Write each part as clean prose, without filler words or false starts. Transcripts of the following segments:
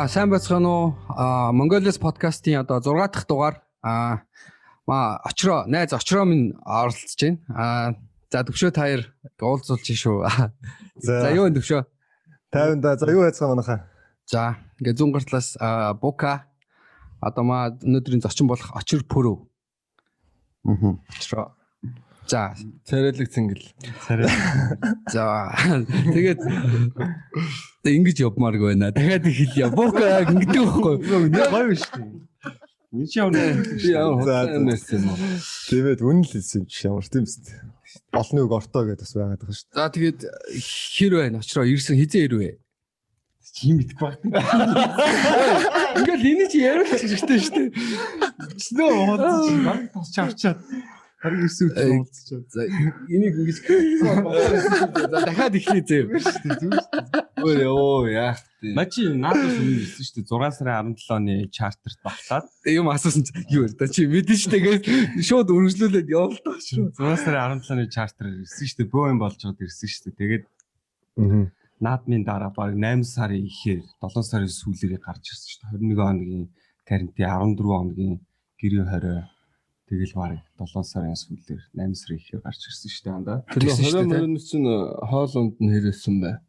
За, сайн байцгаана уу? Mongolians podcast-ийн одоо 6 дахь дугаар ма Очроо, найз Очроо минь оролцож байна. За, Төвшөө та хоёр уулзуулж шүү. За, юу вэ, Төвшөө? 50 да. За, юу байцгаана манайхаа? За, ингээ зүүн гар талаас Бука, одоо ма өнөөдрийн зочин болох Очир Пөрөв. Очроо. За, царайлаг цэнгэл. За, тэгээд ингэж явмааргүй байна. Дахиад хэлье. Бука яг ингэдэг байхгүй. Гоё биш үү? Энд чи ямар би ямар худлаа юм байсан юм уу? Тийм ээ, үнэн л хэлсэн юм чи ямар тийм үст. Олны үг ортой гэдээ бас байгаад байгаа шүү дээ. За, тэгээд хэр байна? Очроо ирсэн хизээ ирвэ? Чи мэдэхгүй байна. Ингээл энийг чи яриулах хэрэгтэй шүү дээ. Өчнөө уулзч баг тосч авчаад бараг 9 өдөр уулзчаад. За, энийг ингэж за дахиад эхлэе зөө. Өөр ёо яах вэ? Мачи наадас өмнө ирсэн шүү дээ. 6 сарын 17-ны чартерт багтаад юм асуусан чи юу вэ? Чи мэдэн шүү дээ гэж шууд өргөжлүүлээд явуултаа шүү. 6 сарын 17-ны чартер ирсэн шүү дээ. Бөө юм болж байгаад ирсэн шүү дээ. Тэгээд наадмын дараа бараг 8 сарын ихээр 7 сарын сүүлээрээ гарч ирсэн шүү дээ. 21 хоногийн карантин, 14 хоногийн гэрээ хорой. Тэгэл бараг 7 сарын сүүлээр 8 сарын ихээр гарч ирсэн шүү дээ андаа. Тэр 20 мөрөнд чинь хоол унд нь хэрээсэн бай.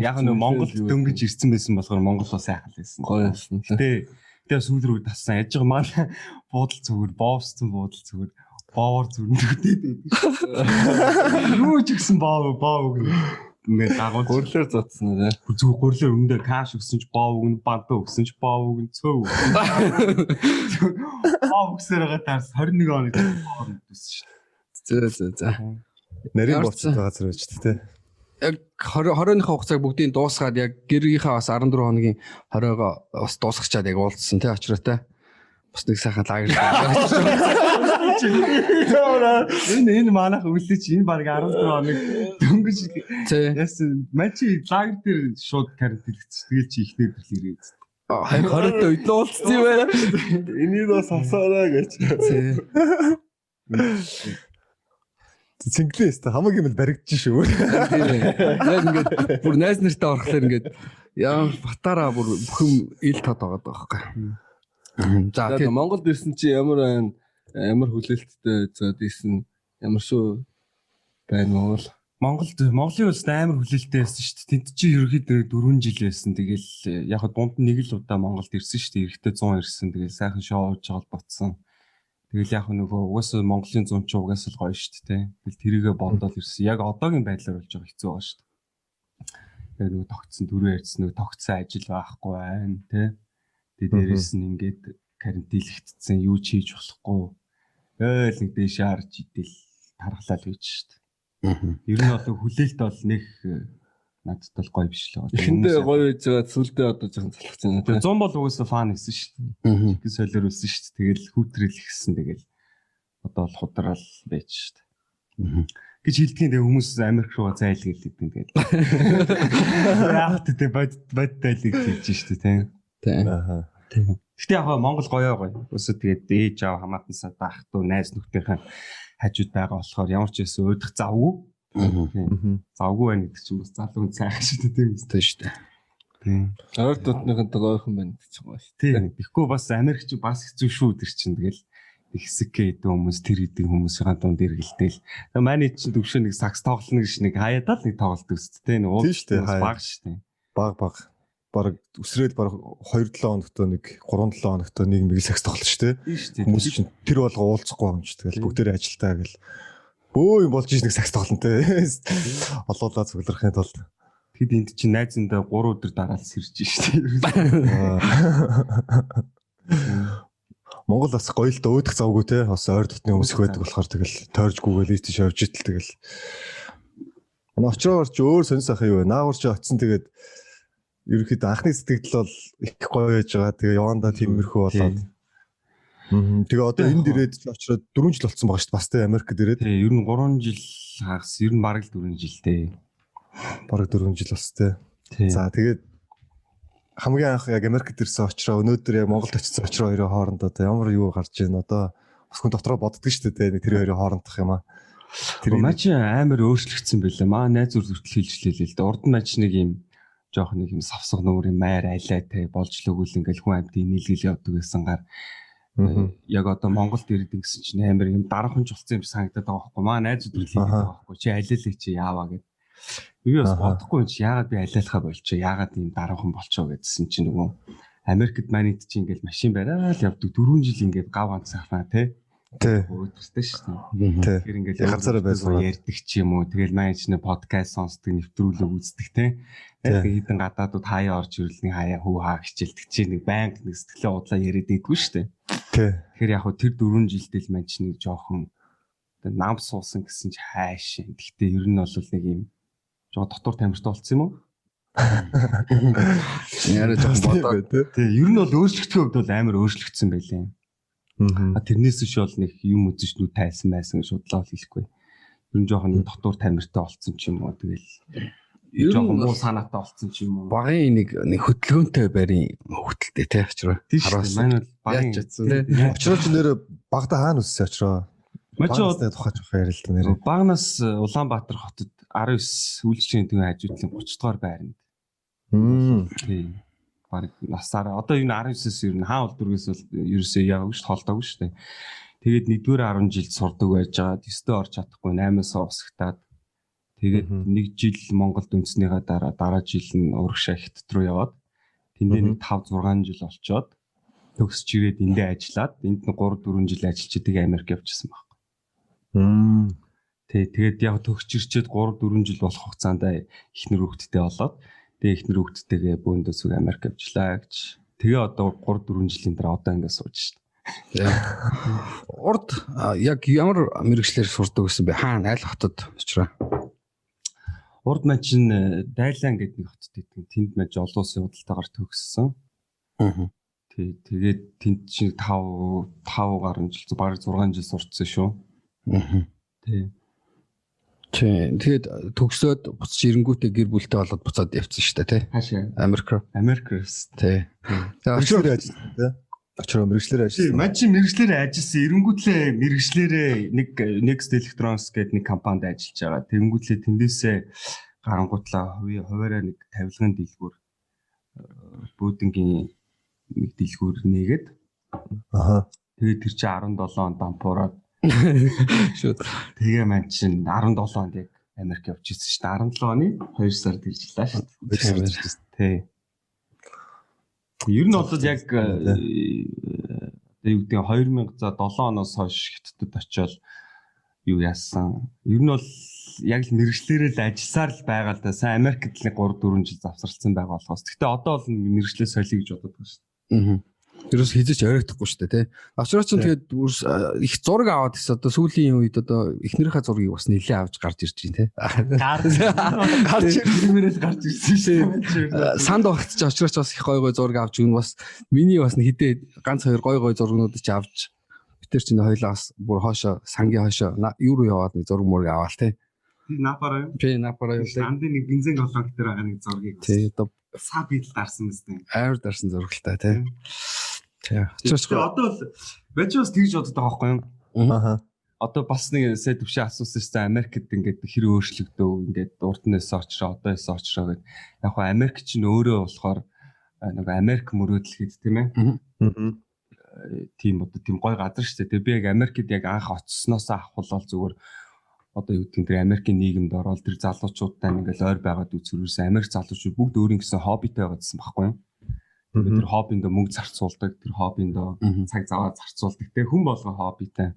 Яг нь Монголд дөнгөж ирсэн байсан болохоор Монгол бас сайхан л байсан. Гоё байсан. Тэгээ сүүл рүү тассан. Яж байгаа манай буудал зүгээр, боовсцсон буудал зүгээр боовор зүрндэгдээд байдаг шүү. Юу ч гэсэн боов боов гэнэ. Ингээд дагуул гурлаар зодсон уу? Зүгээр гурлаар өндөө каш өгсөн ч боов өгнө, бантаа өгсөн ч боов өгнө, цөв. Боов өгсөөр байгаа таарс 21 хоног боов өгсөн шүү дээ. Зөө зөө за. Нарийн боцод байгаа зэрэг ч тий. Яг 20-ныхоо хугацааг бүгдийг дуусгаад яг гэрийнхээ бас 14 хоногийн 20-го бас дуусгачаад яг уулзсан тий Очроотой. Бас нэг сайхан лагер. Энэ манайх үлдээч энэ баг 14 хоног дөнгөж яасан мачи лагер дээр шууд карантинлэгдсэн. Тэгэл чи ихнэр бэл ирээд. 20-т үед л уулзсан юм байна. Энийг бас асаараа гэж. Цэнгэлээс та хамаг юм л баригдаж шүү. Яг ингээд бүр найз нартай орохлоор ингээд яа батараа бүр бүхэн ил тод байгаа байхгүй. За, тэгээд Монголд ирсэн чи ямар байна? Ямар хүлээлттэй зөөд ирсэн? Ямар шүү байна Монгол? Монголд Монголын улсад амар хүлээлттэй байсан шүү дээ. Тэнд чи ерөнхийдөө 4 жил байсан. Тэгэл яг дунд нь нэг л удаа Монголд ирсэн шүү дээ. Эрэхтэй 100 ирсэн. Тэгэл сайхан шоу ууж байгаа ботсон. Тэгэл яг нөгөө угаасаа Монголын зун чи угаасаа л гоё шүү дээ. Тэгэл тэрийгэ бодоод ирсэн. Яг одоогийн байдлаар болж байгаа хэцүү байгаа шүү дээ. Яг нөгөө тогтсон дөрөв ярьсан нөгөө тогтсон ажил байхгүй байна тий. Тэгээ дээрээс нь ингээд карантинлэгдсэн, юу ч хийж болохгүй. Ээл нэг дээшээ харж идэл тархлаа л гэж шүү дээ. Ер нь бол хүлээлт бол нэг надад бол гоё биш л байгаа. Эхэндээ гоё байж байгаа, сүлдээ одоо жоохон залхаж байна. Тэгээ 100 бол угаасаа фан хийсэн шүү дээ. Чихэн солиор үлсэн шүү дээ. Тэгэл хүүтрэл ихсэн, тэгэл одоо бол худрал байж шүү дээ. Гэж хэлдгийн тэгээ хүмүүс Америк руугаа зайлгээл гэдэг юм тэгэл. Яах вэ бод бодтайлыг хэлж шүү дээ тийм. Тийм. Тийм. Гэтэ яг Монгол гоё гоё. Өсө тэгээд ээж аав хамаатан сад ах дүү найз нөхдөхийн хажууд байгаа болохоор ямар ч байсан уйдах завгүй. Завгүй байна гэдэг чинь бас залуу хүн сайхан шүү дээ тийм үү шүү дээ. Тийм. Ойр дотныхынтай ойрхон байна гэдэг чинь гоё шүү. Тийм. Тэгэхгүй бас Америк чи бас хэцүү шүү тэр чинь тэгэл хэсэг гэдэг хүмүүс тэр хэдэн хүмүүсийн дунд эргэлдээл. Тэгээ манай чинь төвшөө нэг сакс тоглоно гэж нэг хаяадаа л нэг тоглолт өсөд тийм үү? Тийм шүү дээ. Баг шүү дээ. Баг баг. Бараг үсрээд бараг 2-7 хоногтой нэг 3-7 хоногтой нэг мэг сакс тоглож шүү дээ. Хүмүүс чинь тэр болго уулзахгүй юм чи тэгэл бүгдээрээ ажилтаа гэл бөө юм болж иж нэг сакс тоглоно те. Олоолаа цугларахын тулд. Тэд энд чинь найзандаа 3 өдөр дараал сэрж шүү дээ. Монгол бас гоё л да өөдөх завгүй те. Бас ойр дотны хүмүүс их байдаг болохоор тэгэл тойржгүйгээл ийш тийш явж итэл тэгэл. Манай Очроогоор чи өөр сонь сайхан юу вэ? Наагур чи очисон тэгээд ерөнхийдөө анхны сэтгэгдэл бол их гоё байж байгаа. Тэгээ явандаа тиймэрхүү болоод. Тэгээ одоо энд ирээд чи очроод 4 жил болсон байгаа шүү дээ. Бас тэ Америкт ирээд. Тийм, ер нь 3 жил хагас, ер нь бараг л 4 жил дээ. Бараг 4 жил бас тэ. За тэгээд хамгийн анх яг Америкт ирсэн очроо өнөөдөр яг Монголд очсон очроо хоёрын хооронд одоо ямар юу гарч ийн одоо бас хүн дотроо боддөг шүү дээ. Нэг тэр хоёрын хоорондох юм аа. Тэр мачи амар өөрчлөгдсөн байлаа. Маа найз зүр хүртэл хэлжлээ л дээ. Урд нь мачи нэг юм жоох нэг юм савсах нүрийн майр айлаа те болж лөгөл ингээл хүн амьтыг нийлгэл явдаг гэсэн гар яг одоо Монголд ирдэг гэсэн чинь амар юм дараханч болсон юм шиг санагдаад байгаа байхгүй маа найзууд үл хийгээд байгаа байхгүй чи алиалыг чи яаваа гэд. Би бас бодохгүй юм чи яагаад би алиалахаа болчихоо яагаад ийм дараахан болчихоо гэдсэн чинь нөгөө Америкт манайд чи ингээл машин бариад явдаг 4 жил ингээд гав ганц ахнаа те. Тий. Өөдөртэй шүү дээ. Тэгэхээр ингээл ганцаараа байсан ярьдаг ч юм уу. Тэгэл маань ч нэ подкаст сонсдог, нэвтрүүлэг үздэг те. Тэгээд хэдэн гадаадууд хаяа орж ирэлний хаяа хүү хаа хичээлдэг чи нэг байнга нэг сэтгэлээ удлаа яриад идэггүй шүү дээ. Тий. Тэгэхээр яг хөө тэр 4 жилдээ л маань ч нэг жоохон нам суусан гэсэн чи хайш. Гэхдээ ер нь бол нэг юм жоо дотор тамиртай болцсон юм уу? Яриа жоохон бодоод. Тий, ер нь бол өөрчлөгдөх хувьд бол амар өөрчлөгдсөн байлээ. А тэрнээс биш бол нэг юм үзэж нүд тайлсан байсан гэж судлаа бол хэлэхгүй. Ер нь жоохон нэг дотор тамиртай болцсон ч юм уу. Тэгэл ер нь муу санаатай болцсон ч юм уу. Багын нэг нэг хөдөлгөөнтэй барийн хөвгөлтэй те очроо. Хараас. Маань бол багын чадсан те. Очроо ч нэр багада хаана өссөн очроо? Мачи тухай жоохон ярил л да нэр. Багнаас Улаанбаатар хотод 19 үйлчлэгийн төвийн хажуудлын 30 дугаар байранд. Тий. Бараг насаараа одоо энэ 19-с ер нь хаа улдүргээс бол ерөөсөө яагүй шүү холдоогүй шүү дээ. Тэгээд 1-р 10 жилд сурдаг байж байгаа. 9-д орч чадахгүй 8-аас усагтаад тэгээд нэг жил Монголд үнснийхаа дараа дараа жил нь урагшаа Хятад руу яваад тэндээ нэг 5 6 жил олцоод төгсч ирээд эндээ ажиллаад энд нь 3 4 жил ажиллаж тэгээ Америк явчихсан байхгүй. Тий, тэгээд яг төгсч ирчээд 3 4 жил болох хугацаанд эхнэр хүүхэдтэй болоод тэгээ эхнэр хүүхэдтэйгээ бөөндөө зүг Америк явчлаа гэж. Тэгээ одоо 3 4 жилийн дараа одоо ингэ сууж шít. Урд яг ямар мэрэгчлэр сурдаг гэсэн бэ? Хаана аль хотод очроо? Урд маань чинь Дайлан гэдэг нэг хотод идэг. Тэнд маань олон улсын худалдаагаар төгссөн. Тий, тэгээд тэнд чинь 5 5 гаруй жил, бараг 6 жил сурцсан шүү. Тий. Тий. Тэгээд төгсөөд буцаж ирэнгүүтээ гэр бүлтэй болоод буцаад явцсан шүү дээ, тий. Хаашаа? Америк руу. Америк руу. Тий. Тэгээд очроо ажилласан тий. Очроо мэрэгчлэрээ ажилласан. Тий, мань чи мэрэгчлэрээ ажилласан. Ирэнгүүтлээ мэрэгчлэрээ нэг Next Electronics гэдэг нэг компанид ажиллаж байгаа. Тэнгүүтлээ тэндээсээ гарангуутлаа хуваараа нэг тавилгын дэлгүүр бүүдэнгийн нэг дэлгүүр нээгээд. Аха. Тэгээд тэр чинь 17 онд дампуураад Шүүд. Тэгээ маань чинь 17 онд яг Америк явж ирсэн шүү дээ. 17 оны 2 сард ирж лээ шүү дээ. Тий. Ер нь бол яг одоо юу гэдэг 2007 оноос хойш Хятадд очиод юу яасан. Ер нь бол яг л мэрэгчлэрээ л ажилласаар л байгаа л да. Сайн Америкт л 3 4 жил завсарласан байгаа болохоос. Гэхдээ одоо бол мэрэгчлээ солиё гэж бодод байгаа шүү дээ. Ерөөс хизээч оройтхгүй шүү дээ, тий. Очроо чинь тэгээд их зураг аваад ирсэн. Одоо сүүлийн үед одоо эхнэрийнхээ зургийг бас нэлээ авч гарч ирж байна, тий. Гарч ирмээрэл гарч ирсэн шүү дээ. Санд багт чи очроо ч бас их гой гой зураг авч өгнө. Бас миний бас хэдээ ганц хоёр гой гой зургнууд чи авч битэр чинь хоёлаа бас бүр хоошо сангийн хоошо юу руу яваад нэг зураг мураг аваал, тий. Напараа юу? Тий, напараа юу. Андын нэг бензин колонк дээр байгаа нэг зургийг. Тий, одоо саб идэл дарсан мэт. Амар дарсан зурагтай, тий. Тий. Одоо бол байж бас тэгж бодод байгаа байхгүй юу? Аха. Одоо бас нэг сая төвшин асуусан шүү дээ. Америкт ингээд хэр өөрчлөгдөв, ингээд урд нээс очроо, одоо эс очроо гэд. Яг хөө Америк чинь өөрөө болохоор нэг Америк мөрөөдөл хэд тийм ээ? Тийм одоо тийм гой газар шүү дээ. Тэгээ би яг Америкт яг анх очсноос авахулал зүгээр одоо юу гэдгийг тэр Америкийн нийгэмд ороод тэр залуучуудтай ингээл ойр байгаад үзэрсэн. Америк залуучууд бүгд өөрийн гэсэн хоббитэй байгаадсан байхгүй юу? Тэгээд тэр хоббиндоо мөнгө зарцуулдаг, тэр хоббиндоо цаг заваа зарцуулдаг. Тэгээ хүн болгон хоббитай.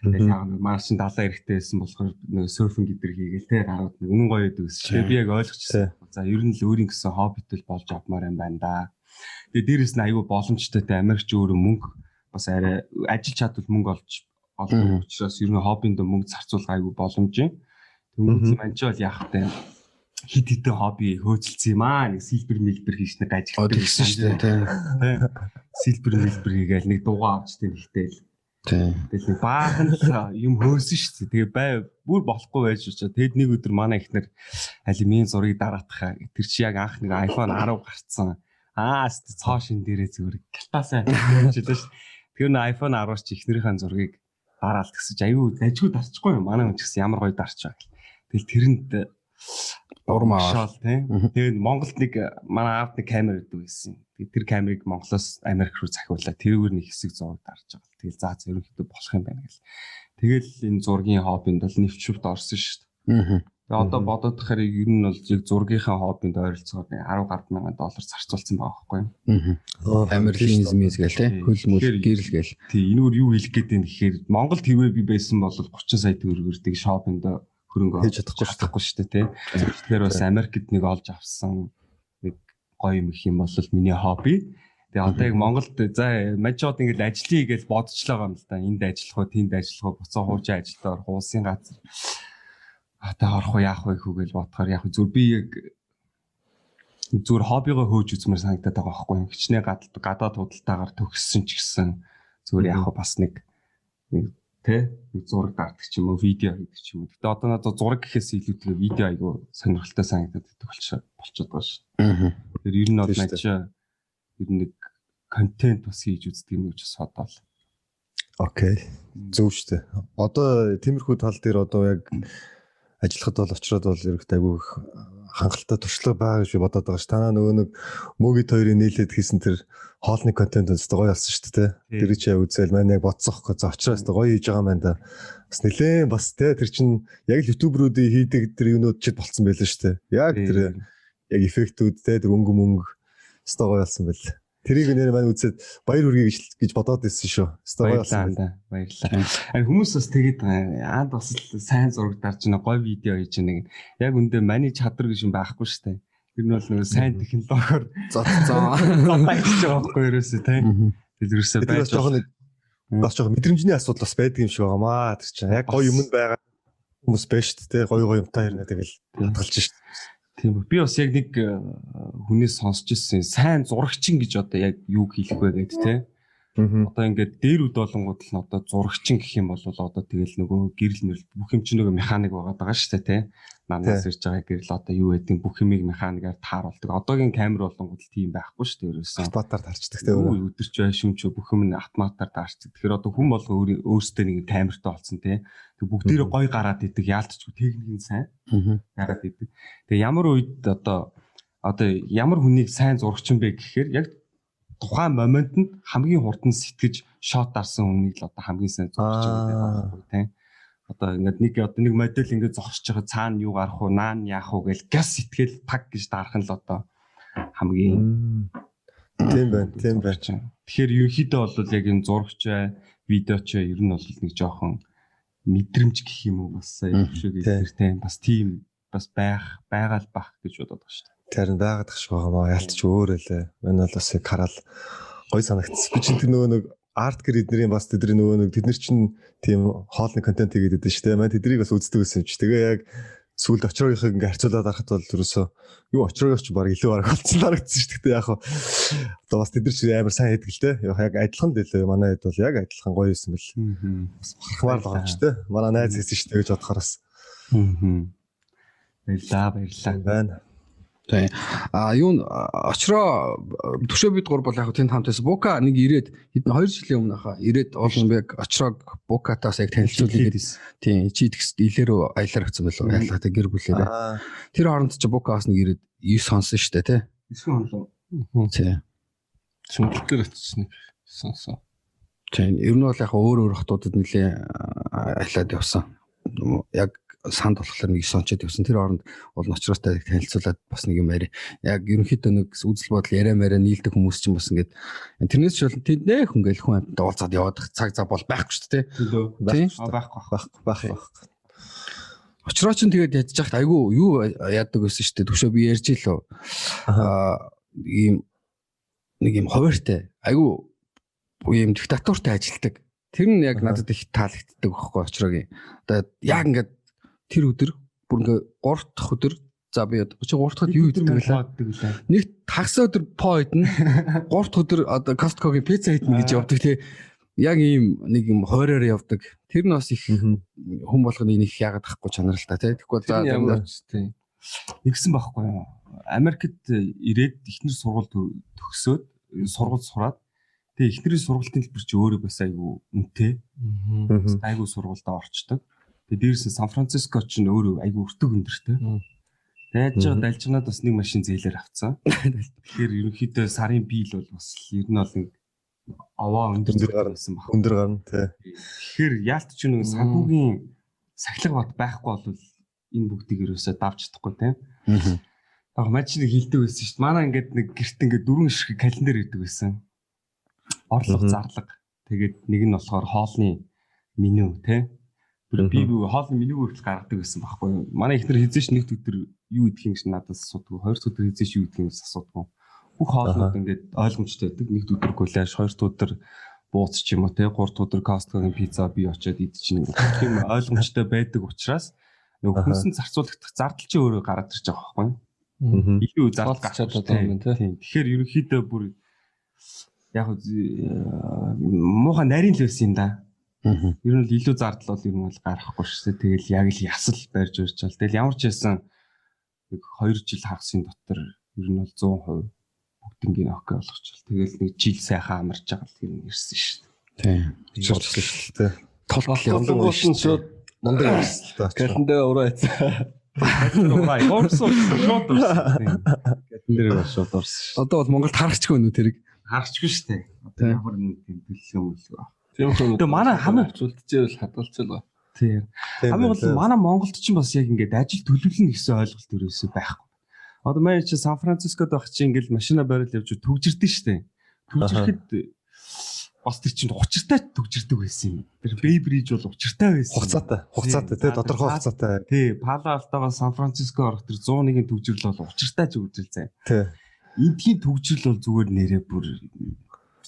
Тэгээд яг нэг маань шин далайн эрэхтэй байсан болохоор нэг серфинг гэдэр хийгээл тэ гарууд нэг үнэн гоё байдаг гэсэн. Тэгээ би яг ойлгочихсон. За ер нь л өөрийн гэсэн хоббитэй л болж авмаар юм байна да. Тэгээ дээрэс нь айгүй боломжтой тэ Америкч өөрөө мөнгө бас арай ажиллаж чадвал мөнгө олж олдог учраас ер нь хоббиндоо мөнгө зарцуулах айгүй боломжийн. Тэнгүүт маань ч бол яах вэ? Хит хитэн хобби хөөцөлсөн юм аа. Нэг сэлбэр мэлбэр хийш нэг гажигтай гэсэн шүү дээ. Тий. Сэлбэр мэлбэр хийгээл нэг дугаа авч тэ нэгтэл. Тий. Тэгэл нэг баахан л юм хөөсөн шүү дээ. Тэгээ бай бүр болохгүй байж очоо. Тэгэд нэг өдөр манай эхнэр алюминий зургийг дараатахаа. Тэр чи яг анх нэг iPhone 10 гарцсан. Аа цоо шин дээрээ зүгээр галтаасаа гэж хэлээ шүү. Тэр нэг iPhone 10 чи эхнэрийнхээ зургийг дараал тэгсэж аюу дажгүй дарчихгүй юм. Манай хүн ч гэсэн ямар гоё дарч байгаа гэл. Тэгэл тэрэнд Урам аваад тийм. Тэгээд Монголд нэг манай аав нэг камер өгдөг байсан. Тэгээд тэр камерыг Монголоос Америк руу захиулаа. Тэрүүгээр нэг хэсэг зураг дарж байгаа. Тэгэл за ерөнхийдөө болох юм байна гэл. Тэгэл энэ зургийн хоббинд бол нэвчвт орсон шүү дээ. Тэгээ одоо бодоод тахаар ер нь бол яг зургийнхаа хоббинд ойролцоогоор 10 гаруй мянган доллар зарцуулсан байгаа байхгүй юу? Амир линз миз гээл те. Хөл мөл гэрэл гээл. Тий, энүүр юу хэлэх гээд байна гэхээр Монголд хэрвээ би байсан бол 30 сая төгрөгөөр тэг шопинд хөрөнгө хийж чадахгүй шүү дээ тий. Тэгэхээр бас Америкт нэг олж авсан нэг гоё юм их юм бол миний хобби. Тэгээ одоо яг Монголд за мажууд ингээл ажиллая гэж бодчихлоо юм л да. Энд ажиллах уу, тэнд ажиллах уу, буцаа хуучаа ажилдаа орох, улсын газар одоо орох уу, яах вэ хүү гэж бодохоор яг зүгээр би яг зүгээр хоббигоо хөөж үзмээр санагдаад байгаа байхгүй юу. Хичнээн гадаад худалдаагаар төгссөн ч гэсэн зүгээр яг бас нэг тэ нэг зураг даардаг ч юм уу, видео хийдэг ч юм уу. Гэтэ одоо надад зураг гэхээс илүүтэйгээр видео айгу сонирхолтой санагдаад байдаг болчиход байгаа шүү. Тэр ер нь бол начаа ер нь нэг контент бас хийж үздэг юм гэж бас бодоол. Окей. Зөв шүү дээ. Одоо тиймэрхүү тал дээр одоо яг ажиллахад бол очроод бол ерөөхдөө айгүй их хангалттай туршлага байгаа гэж би бодоод байгаа ш. Танаа нөгөө нэг Мөгит хоёрын нийлээд хийсэн тэр хоолны контент өстө гоё болсон шүү дээ. Тэр чи үзэл маань яг бодсон хөөе. За очроос гоё хийж байгаа маань да. Бас нэлээд бас те тэр чин яг л ютуберүүдийн хийдэг тэр юунууд чид болцсон байлаа шүү дээ. Яг тэр яг эффектүүд те тэр өнгө мөнгө өстө гоё болсон байл. Тэрийг нэр маань үзээд баяр хүргэе гэж бодоод ирсэн шүү. Өстө гоё болсон байна. Баярлалаа. Харин хүмүүс бас тэгээд аа бас л сайн зураг дарж байна, гоё видео хийж байна. Яг үндэ маний чадвар гэж юм байхгүй шүү дээ. Тэр нь бол нөгөө сайн технологиор зодцсон. Зодож байгаа байхгүй ерөөсөө тийм. Тэр ерөөсөө байж жоохон нэг бас жоохон мэдрэмжний асуудал бас байдаг юм шиг байгаамаа. Тэр чинь яг гоё юм байгаа хүмүүс байж шүү дээ. Гоё гоё юмтай хэрнээ тэгэл хадгалж шүү дээ. Тийм. Би бас яг нэг хүнээс сонсч ирсэн. Сайн зурагчин гэж одоо яг юу хэлэх вэ гэд те. Одоо ингээд дээр үд болонгууд л одоо зурагчин гэх юм бол одоо тэгэл нөгөө гэрэл мэрэл бүх юм чинь нөгөө механик байгаа даа шүү дээ те. Намаас ирж байгаа гэрэл одоо юу гэдэг бүх юмыг механикаар тааруулдаг. Одоогийн камер болонгууд л тийм байхгүй шүү дээ ерөөсөн. Автоматар таарчдаг те. Өдөрч бай шүмч бүх юм нь автоматар таарчдаг. Тэгэхээр одоо хүн болго өөрсдөө нэг камертай болсон те. Тэг бүгдээрээ гой гараад идэг яалтчгүй техник нь сайн гараад идэг. Тэгээ ямар үед одоо ямар хүнийг сайн зурагчин бэ гэхээр яг тухайн моментод хамгийн хурдан сэтгэж шот дарсан хүнийг л одоо хамгийн сайн зурагчин гэдэг байгаа байхгүй тийм. Одоо ингээд нэг одоо нэг модель ингээд зогсож байгаа цаана юу гарах уу, наан яах уу гэж газ сэтгэл пак гэж дарах нь л одоо хамгийн тийм байна, тийм байна. Тэгэхээр ерөнхийдөө бол яг энэ зурагч бай, видеоч бай, ер нь бол нэг жоохон мэдрэмж гэх юм уу бас сая төвшөөг хэлээр тийм бас тийм бас байх байгаа л бах гэж бодоод байгаа шүү дээ. Харин байгаад тах шиг байгаа маа. Ялтч өөр элэ. Энэ бол бас яг хараад гоё санагдсан. Би чинь тэр нөгөө нэг арт гэр эднэрийн бас тэдний нөгөө нэг тэд нар чинь тийм хоолны контент хийгээд байдаг шүү дээ. Маань тэднийг бас үздэг байсан юм чи. Тэгээ яг сүүлд очроогийнхыг ингээ харьцуулаад харахад бол ерөөсөө юу очроогийнх ч баг илүү бараг болсон харагдсан шүү дээ. Яг одоо бас тэд нар чинь амар сайн хийдэг л дээ. Яг адилхан л лээ. Манай хэд бол яг адилхан гоё байсан бэл. Бас бахархмаар л байгаа юм чи дээ. Манай найз хийсэн шүү дээ гэж бодохоор бас. Баярлаа, баярлалаа. Байна. Тийм. А юу очроо төшөө бид гур бол яг тэнд хамт байсан. Бука нэг ирээд хэдэн 2 жилийн өмнө хаа ирээд уулын би яг очроог Букатаас яг танилцуулъя гэдсэн. Тийм. Чи тэгс илээрөө аялаар авсан байлоо. Ялгаа гэр бүлээрээ. Тэр хооронд чи Бука бас нэг ирээд 9 сонсон шүү дээ, тий. 9 он лөө. Тийм. Сүнгэлт дээр очиж нэг сонсон. Тийм. Ер нь бол яг өөр өөр хотуудад нэлээ аялаад явсан. Яг санд болохоор нэг сончод явсан. Тэр хооронд бол очроотой танилцуулаад бас нэг юм яриа. Яг ерөнхийдөө нэг үзэл бодол яриа мараа нийлдэг хүмүүс чинь бас ингээд тэрнээс ч бол тэнд нэ хүн ингээл хүн амьтанд уулзаад яваад цаг зав бол байхгүй шүү дээ. Тийм. Байхгүй байхгүй. Очроо чинь тэгээд ядж яхад айгүй юу яадаг байсан шүү дээ. Төвшөө би ярьж илөө. Аа ийм нэг юм хуваартай айгүй ийм диктатуртай ажилтдаг. Тэр нь яг надад их таалагддаг байхгүй очроогийн. Одоо яг ингээд тэр өдөр бүр ингээ 3 дахь өдөр за би одоо чи 3 дахь юу иддэг вэ? Нэг хагас өдөр по идэнэ. 3 дахь өдөр одоо Costco-гийн пицца идэнэ гэж явдаг тий. Яг ийм нэг юм хойроор явдаг. Тэр нь бас их хүн болгоны нэг яагаад тахгүй чанар л та тий. Тэгэхгүй за ямар ч тий. Нэгсэн байхгүй юу? Америкт ирээд эхнэр сургууль төгсөөд сургууль сураад тэгээ эхнэрийн сургуулийн төлбөр чи өөрөө бас айгүй үнэтэй. Айгүй сургуультай орчдөг. Тэгээ дээрээс нь Сан Франциско ч өөрөө айгүй өртөг өндөртэй. Яаж байгаа далжигнаад бас нэг машин зээлээр авцсан. Тэгэхээр ерөнхийдөө сарын бийл бол бас ер нь бол нэг овоо өндөр гарна гэсэн баг. Өндөр гарна тий. Тэгэхээр яалт ч нэг санхүүгийн сахилга бат байхгүй бол энэ бүгдийг ерөөсөө давж чадахгүй тий. Яг маж нэг хилдэг байсан шүү дээ. Манай ингээд нэг гэрт ингээд дөрвөн ширхэг календар идэг байсан. Орлого, зарлага. Тэгээд нэг нь болохоор хоолны меню тий. Би хоолны менюг хүртэл гаргадаг байсан байхгүй юу. Манай эхнэр хизээш нэг өдөр юу идэх юм гэж надаас асуудаг. Хоёр дахь өдөр хизээш юу идэх юм гэж асуудаг. Бүх хоолнууд ингээд ойлгомжтой байдаг. Нэг өдөр гуляш, хоёр дахь өдөр бууц ч юм уу те, гурав дахь өдөр Costco-гийн пицца би очиод идчихнэ. Тийм ойлгомжтой байдаг учраас нөгөө хүнсэн зарцуулагдах зардал чи өөрөө гараад ирж байгаа байхгүй юу? Илүү зардал гарч чадаад байгаа юм те. Тэгэхээр ерөнхийдөө бүр яг муухай нарийн л байсан юм да. Ер нь л илүү зардал бол ер нь бол гарахгүй шүү дээ. Тэгэл яг л ясал барьж урьчаал. Тэгэл ямар ч байсан нэг 2 жил хагасын дотор ер нь бол 100% бүгднгийн окей болгочихвол. Тэгэл нэг жил сайхан амарч байгаа л ер нь ирсэн шүү дээ. Тийм. Шууд шүү дээ. Толгол явсан шууд шууд мундаг ирсэн л та. Календар ураа ийцэн. Ураа орсон шууд орсон. Календар бас шууд орсон. Одоо бол Монголд харахчгүй нүү тэрийг. Харахчгүй шүү дээ. Одоо ямар нэг тийм төлөвлөгөө мөлгөө. Тийм үү. Тэгээ манай хамгийн үлдчихвэл хадгалчихвал. Тийм. Хамгийн гол нь манай Монголд ч бас яг ингээд ажил төлөвлөнө гэсэн ойлголт ерөөсөө байхгүй. Одоо манай чи Сан Францискод байх чи ингээд машина барил явж төгжирдэн штэ. Төгжирэхэд бас тэр чинь учиртай төгжирдэг байсан юм. Тэр Bay Bridge бол учиртай байсан. Хугацаатай. Хугацаатай тий тодорхой хугацаатай. Тий, Пало Алтогоос Сан Франциско орох тэр 101-ийн төгжрөл бол учиртай төгжрөл заа. Тий. Эндхийн төгжрөл бол зүгээр нэрээ бүр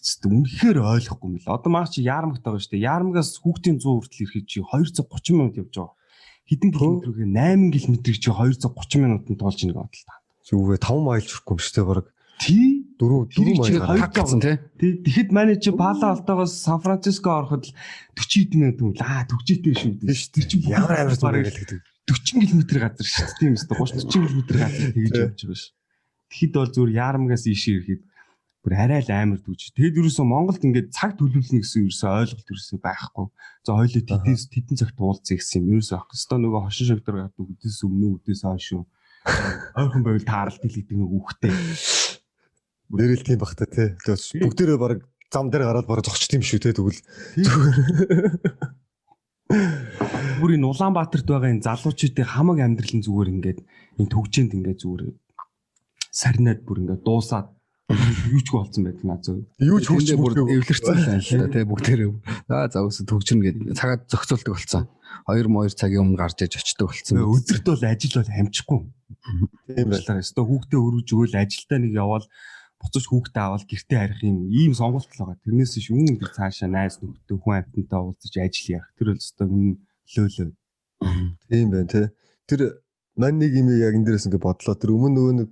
үнэхээр ойлгохгүй юм л. Одоо маа чи Яармагт байгаа шүү дээ. Яармагаас хүүхдийн 100 хүртэл ирэхэд чи 230 минут явж байгаа. Хэдэн километр вэ? 8 километрийг чи 230 минутанд тоолж нэг бодол та. Зүгвэ 5 майл ч хүрэхгүй юм шүү дээ бараг. Тий. 4 майл тагцсан тий. Тэгэхэд манай чи Пало Алтогоос Сан Франциско ороход л 40 хэдэн минут юм л аа төгжээтэй шүү дээ. Тэр чи ямар амар зүгээр гэдэг. 40 км газар шүү дээ. Тийм үстэй 30 40 км газар тэгж явж байгаа ш. Тэгэхэд бол зүгээр Яармагаас ийшээ ирэхэд бүр арай л амар дүүж. Тэгэд ерөөсөө Монголд ингээд цаг төлөвлөнө гэсэн ерөөсөө ойлголт ерөөсөө байхгүй. За хоёлоо тэдэн цагт уулзъя гэсэн юм ерөөсөө байхгүй. Өстөө нөгөө хошин шогдор гардаг үдээс өмнө үдээс хойш шүү. Ойрхон байвал тааралт л гэдэг нэг үхтэй. Нэрэл тийм бах та тий. Бүгдээрээ баг зам дээр гараад баг зогчт юм шүү тий тэгвэл. Бүр энэ Улаанбаатарт байгаа энэ залуучуудын хамаг амьдрал нь зүгээр ингээд энэ төгжээнд ингээд зүгээр сарнаад бүр ингээд дуусаад юу ч болсон байдаг наа зөв. Юу ч хөгж бүр эвлэрсэн л байна л да тий бүгдээрээ. За за өсө төгжрнө гэд цагаад зохицуулдаг болсон. 2 цагийн өмнө гарч иж очдөг болсон. Өдөрт бол ажил бол амжихгүй. Тийм байлаа. Өстө хүүхдээ өргөж өгөөл ажилдаа нэг яваал буцаж хүүхдээ аваад гэртээ харих юм ийм сонголт л байгаа. Тэрнээс биш үүн тэр цаашаа найз нөхдөд хүн амьтантай уулзаж ажил ярих. Тэр бол өстө үнэн лөөлөө. Тийм байна тий. Тэр мань нэг юм яг энэ дээрээс ингэ бодлоо. Тэр өмнө нөгөө нэг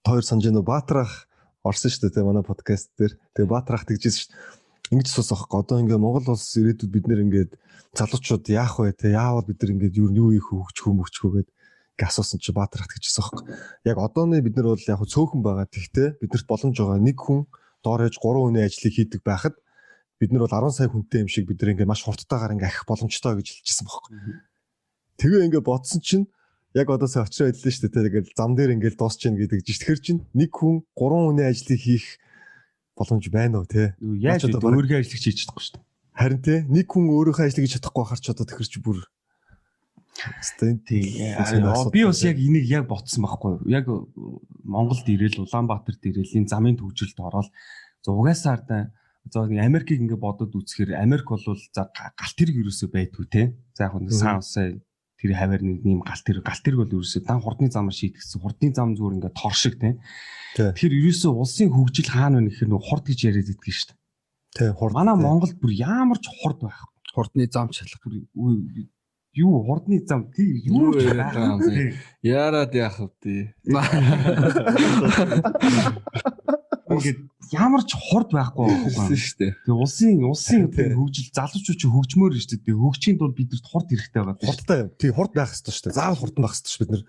хоёр санаж нөө Баатарах орсон шүү дээ манай подкаст дээр. Тэгээ Баатарах тэгжсэн шүү дээ. Ингэж асуусан аахгүй. Одоо ингээ Монгол улс ирээдүйд бид нэр ингээд залуучууд яах вэ те? Яавал бид нар ингээд юу хийх хөгжих мөгчих үү гэд ингээ асуусан чи Баатарах тэгжсэн аахгүй. Яг одооны бид нар бол яг цөөхөн байгаа. Тэгтээ биднэрт боломж байгаа. Нэг хүн доор хэж 3 хүний ажлыг хийдэг байхад бид нар бол 10 сая хүнтэй юм шиг бид нар ингээ маш хурдтайгаар ингээ ахих боломжтой гэж хэлчихсэн байхгүй. Тэгээ ингээ бодсон чинь яг одоо сая очроо хэллээ шүү дээ. Тэгэл зам дээр ингээл дуусчихна гэдэг жиш. Тэгэхээр чинь нэг хүн 3 хүний ажлыг хийх боломж байна уу те? Яаж одоо өөрийнхөө ажлыг хийж чадахгүй шүү дээ. Харин те нэг хүн өөрийнхөө ажлыг хийж чадахгүй байхаар ч одоо тэгэхээр чи бүр тий. Би бас яг энийг яг ботсон байхгүй юу? Яг Монголд ирээл Улаанбаатарт ирээл энэ замын төгжрөлд ороод угаасаа да за Америкийг ингээ бодод үзэхээр Америк бол за галт тэрэг ерөөсөө байдгүй те. За яг нэг сан усаа тэр хавар нэг нэм галт тэрэг бол ерөөсөө дан хурдны замаар шийдэгдсэн. Хурдны зам зүгээр ингээ тор шиг те. Тэгэхээр ерөөсөө улсын хөгжил хаана вэ гэхээр нэг хурд гэж яриад иддэг шүү дээ. Тий, хурд. Манай Монголд бүр ямар ч хурд байхгүй. Хурдны зам ч алга. Юу хурдны зам тий юу ч байхгүй. Яарад яах вэ? Ингээд ямар ч хурд байхгүй байхгүй шүү дээ. Тэгээ улсын хөгжил залуучууд чи хөгжмөр шүү дээ. Хөгжихийн тулд бидэрт хурд хэрэгтэй байгаа. Хурдтай юм. Тий, хурд байх ёстой шүү дээ. Заавал хурдан байх ёстой шүү бид нар.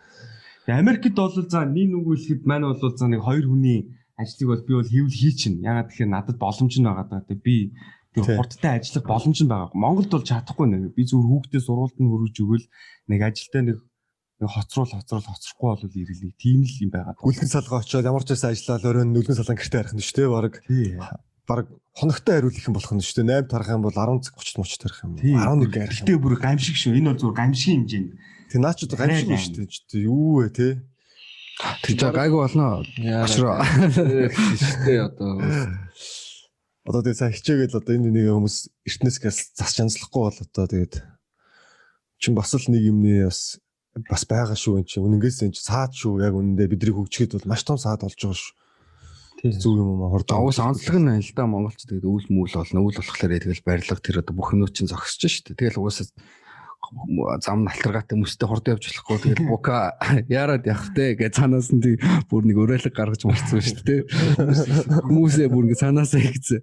Тэгээ Америкт бол за нэг нүгүү хэлэхэд маань бол за нэг хоёр хүний ажлыг бол би бол хийвэл хийчихнэ. Ягаад тэгэхээр надад боломж нь байгаа даа. Тэгээ би тэр хурдтай ажиллах боломж нь байгаа. Монголд бол чадахгүй нэ. Би зүгээр хүүхдээ сургуульд нь хөргөж өгөөл нэг ажилдаа нэг Нэг хоцруул хоцрохгүй бол ирэл нэг тийм л юм байгаа. Үлгэн салгаа очиод ямар ч байсан ажиллаад оройн үлгэн салгаан гэртээ харих нь шүү дээ. Бараг бараг хоногтой хариулах юм болох нь шүү дээ. 8 тарах юм бол 10 цаг 30 30 тарах юм. 11 арих. Гэтэ бүр гамшиг шүү. Энэ бол зүгээр гамшигын хэмжээнд. Тэг наа ч одоо гамшиг шүү дээ. Юу вэ те? Тэг жаа гайгүй болно. Очроо. Шүү дээ одоо. Одоо тэгээ сайн хичээгээл одоо энэ нэг хүмүүс эртнээс гээс зас чанзлахгүй бол одоо тэгээд чин бас л нэг юмны бас байгаа шүү энэ чинь. Үнэнгээсээ энэ чинь саад шүү. Яг үнэндээ бидний хөгжихэд бол маш том саад болж байгаа шүү. Зүг юм уу хурдан. Уус онцлог нь л да монголч тэгээд үйл мүл болно. Үйл болохоор тэгэл барилга тэр одоо бүх юмнууд чинь зогсож шүү дээ. Тэгэл угаасаа зам нь алтаргаатай мөстэй хурдан явж болохгүй. Тэгэл бука яарад явах те гэж цаанаас нь тэг бүр нэг уриалга гаргаж марцсан шүү дээ. Хүмүүсээ бүр ингэ цаанаасаа хийгдсэн.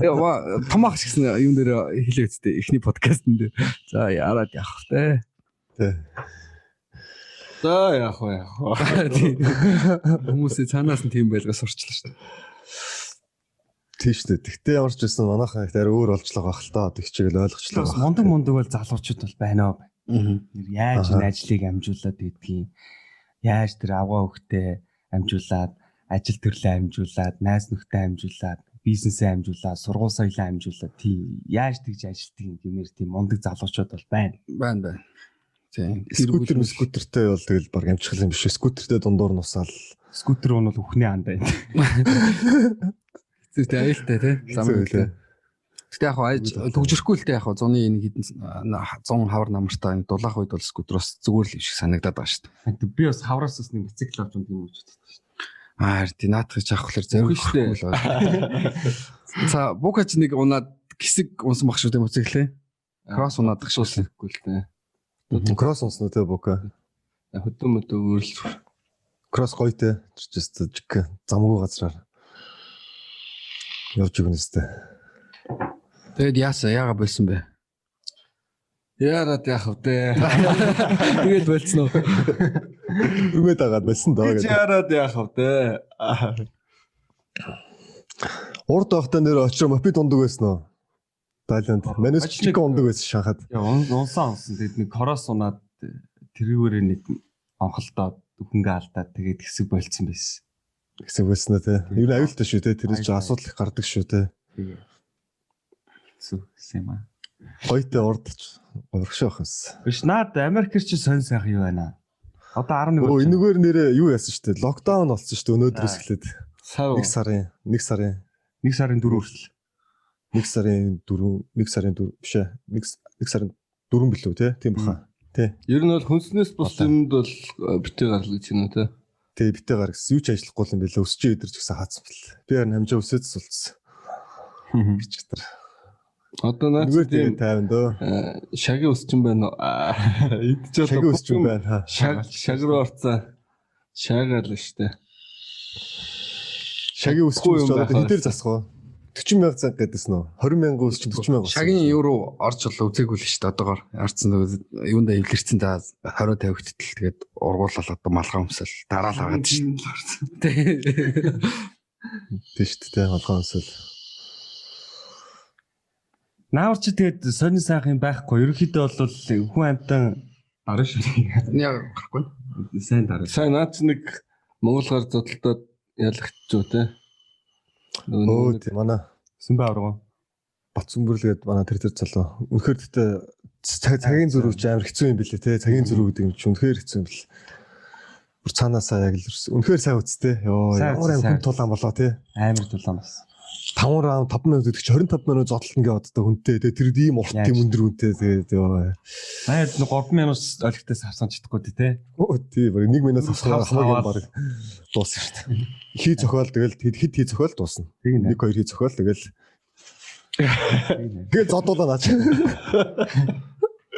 Яа томоох шигсэн юм дээр хэлээ үсттэй эхний подкастн дээр. За яарад явах те. Тэ. За яах вэ яах вэ. Хүмүүсээ цаанаас нь тийм байлгаа сурчлаа шүү дээ. Тийм шүү дээ. Тэгтээ ямар ч байсан манайхан их арай өөр болж л байгаа хэл та одоо хичээл ойлгочлоо. Бас мундаг бол залуучууд бол байна уу. Яаж энэ ажлыг амжуулаад байдгийг, яаж тэр авгаа хөхтэй амжуулаад, ажил төрлөө амжуулаад, найз нөхдөд амжуулаад, бизнесээ амжуулаад, сургууль соёлоо амжуулаад тийм яаж тэгж ажилтдаг юм гэмээр тийм мундаг залуучууд бол байна. Байна. Тийм. Скутер скутертэй бол тэгэл баг амжих юм биш. Скутертэй дундуур нь усаал. Скутер нь бол үхний андаа юм. Хэцүү тий аюултай тий. Зам үлээ. Гэтэ яг хаа төгжирэхгүй л тий яг зуны нэг хэдэн 100 хавар намартай энэ дулаах үед бол скутер бас зүгээр л юм шиг санагдаад байгаа шүү дээ. Би бас хавраас бас нэг мотоцикл авч ундаг юм гэж боддог шүү дээ. Аа тий наадах гэж авах болохоор Үгүй шүү дээ. зориулахгүй л байна. За букач нэг унаад хэсэг унсан баг шүү дээ мотоциклээ. Кросс унаад ах шүү. Үгүй л дээ. Кросс унсан уу те бука? Хөдөө мөдөө өөр л зүгээр. Кросс гоё те. Just жиг замгүй газраар явж өгнө өстэй. Тэгээд яасан яага болсон бэ? Яарад яах вэ? Тэгээд болцсон уу? Үгээд дагаад болсон доо Гэж гэдэг. яарад яах вэ? Урд байхдаа нэр очроо мопед ундаг байсан уу? Тайланд. Манайс чиг ундаг байсан шанхад. Яа унсан. Тэгээд нэг кросс унаад тэрүүгээрээ нэг онхолдоод хөнгө алдаад тэгээд хэсэг болцсон байсан. Хэсэг байсан уу те. Ер нь аюултай шүү те. Тэрээс чи асуудал их гардаг шүү те. Тэгээ. Хэцүү гэсэн юм аа. Гоётой урд ч урагшаа байх юмсан. Биш наад Америкэр чи сонь сайхан юу байна? Одоо 11 Өө энэгээр нэрээ юу яасан шүү дээ. Локдаун болсон шүү дээ өнөөдрөөс эхлээд. Сар 1 сарын 1 сарын 1 сарын 4 хүртэл. 1 сарын 4 1 сарын 4 биш ээ. 1 сарын 4 билүү те. Тийм баха. Ер нь бол хүнснээс бус юмд бол битээ гарлаа гэж юм уу те. Тэ битээ гар гэсэн юу ч ажиллахгүй юм билээ. Өсч өдөрч гэсэн хаацсан бэл. Би харин хамжаа өсөөд сулцсан. Бичгтэр. Одоо наад Нүгээр тийм тэгээд тайван дөө. шагийн өсчин байна уу? Идэж Шагийн өсч юм байна. ха. Шаг шаг руу орцсон. Шагаал штэ. Шагийн өсч Үгүй юм одоо байх аа. хэдээр засах вэ? 40 мянга занг гэдээсэн үү? 20 мянган өсч 40 мянга. Шагийн юу руу орж болоо үзээгүй л шүү дээ одоогор. Орцсон юундаа эвлэрсэн да 20 50 хүртэл тэгээд ургуулал одоо малгай өмсөл дараал агаад шүү дээ. Тийм шүү дээ. Малгай өмсөл. Наавар чи тэгээд сонин сайхан юм байхгүй. Ерөнхийдөө бол хүн амьтан дараа шүү. Яг гарахгүй. Сайн дараа. Сайн наад чи нэг Монгол гар зодтолтоод ялагчжуу те. Өө тийм манай Сүмбэ авраг. Батсүмбэрлгээд манай тэр залуу. Үнэхээр гэхдээ цагийн зөрүү чи амар хэцүү юм билээ те. Цагийн зөрүү гэдэг юм чи үнэхээр хэцүү юм бил. Бүр цаанаасаа яг л үнэхээр сайн үсттэй. Йоо Сайн ямар үтсэн, амар сайн хүн тулаан болоо те. Амар тулаан бас. 5 раунд 5 минут гэдэг чи 25 минут зодтолно гэж боддог хүнтэй те. Тэр ийм урт Яаж? тийм өндөр хүнтэй тэгээд ёо. Наад нэг 3 минут олигтээс авсан чадахгүй тий. Өө тий баг 1 минут авах хамаагүй Саваад. баг дуусна шүү дээ. Хий зохиол тэгэл хэд хэд хий зохиол дуусна. Тэг нэ. 1 2 хий зохиол тэгэл тэгэл зодуулаа наач.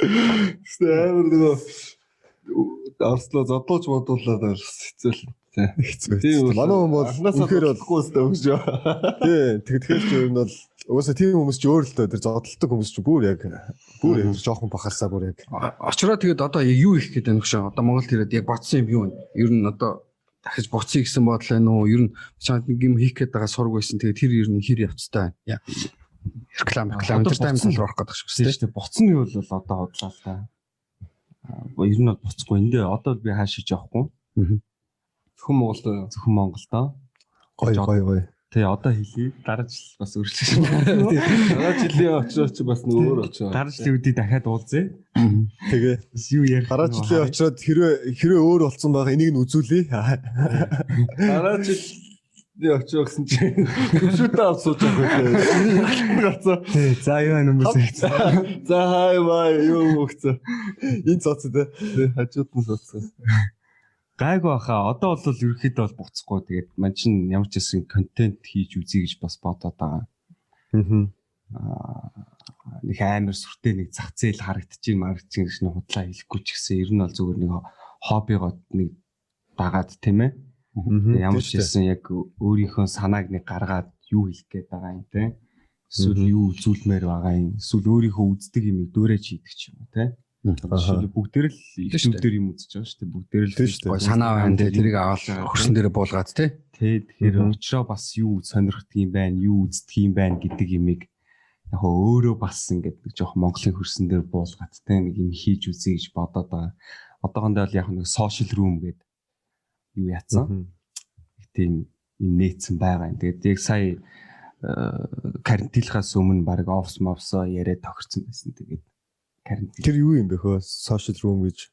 Тэгсэн амар нөгөө Орслоо зодуулж модуулаад бас хэцүү л те. Хэцүү. Тийм хэцүү. Манай хүн бол үнэхээр бол болохгүй өстэй өгч ёо. тий тэгэхээр чи ер нь бол угаасаа тийм хүмүүс чи өөр л дөө тэр зодтолдог хүмүүс чи бүр яг бүр яг жоохон бахарсаа бүр яг Очроо тэгээд одоо яг юу хийх гээд байна хөшөө? Одоо Монголд ирээд яг бодсон юм юу вэ? Ер нь одоо дахиж буцъя гэсэн бодол байна уу? Ер нь чамд нэг юм хийх гээд байгаа сург байсан. Тэгээд тэр ер нь хэр явцтай байна? Реклам Одоо entertainment буцна. тал руу орох гэдэг шиг Тийм үстэй. шүү дээ. Буцна гэвэл бол одоо худлаа л та. Ер нь бол буцахгүй. Эндээ одоо би хаашиж явахгүй. Зөвхөн Монголд. Зөвхөн Монголдоо. Гоё гоё гоё. Тий, одоо хэлье. Дараа жил бас өөрчлөж байна. Дараа жилийн очроо чи бас нэг өөр очроо. Дараа жилийн үдий дахиад уулзъя. Тэгээ. Бас юу ярих. Дараа жилийн очроод хэрвээ өөр болсон байгаа энийг нь үзүүлье. Дараа жилийн очроо гэсэн чинь төвшөөтэй авч сууж байгаа байлээ. Гарцаа. Тий, за юу юм бэ? За хай бай юу өгцөө. Энэ цооц тий. Хажууд нь сууцсан. Гайгүй баха. Одоо бол ерөөхдөө бол буцахгүй. Тэгээд ман чин ямар ч гэсэн контент хийж үзье гэж бас бодоод байгаа. Нэг амар сүртэй нэг зах зээл харагдчих марагдчих гэж нэг худлаа хэлэхгүй ч гэсэн ер нь бол зүгээр нэг хоббигоо нэг дагаад тийм ээ. Ямар ч гэсэн яг өөрийнхөө санааг нэг гаргаад юу хэлэх гээд байгаа юм те. Эсвэл юу үзүүлмээр байгаа юм. Эсвэл өөрийнхөө үздэг юмыг дөөрэж хийдэг ч юм уу те. Жишээлбэл бүгдээр л YouTube дээр юм үзэж байгаа шүү дээ. Бүгдээр л гоё санаа байна те. Тэрийг аваад хөрсөн дээрээ буулгаад те. Тэ тэгэхээр очроо бас юу сонирхдаг юм байна, юу үздэг юм байна гэдэг юмыг яг өөрөө бас ингээд нэг жоох Монголын хөрсөн дээр буулгаад те нэг юм хийж үзье гэж бодоод байгаа. Одоохондоо л яг нэг social room гэдэг юу яатсан. Нэг тийм юм нээсэн байгаа юм. Тэгээд яг сая карантинлахаас өмнө баг офс мовсоо яриад тохирсон байсан. Тэгээд карантин. Тэр юу юм бэ хөө? Social room гэж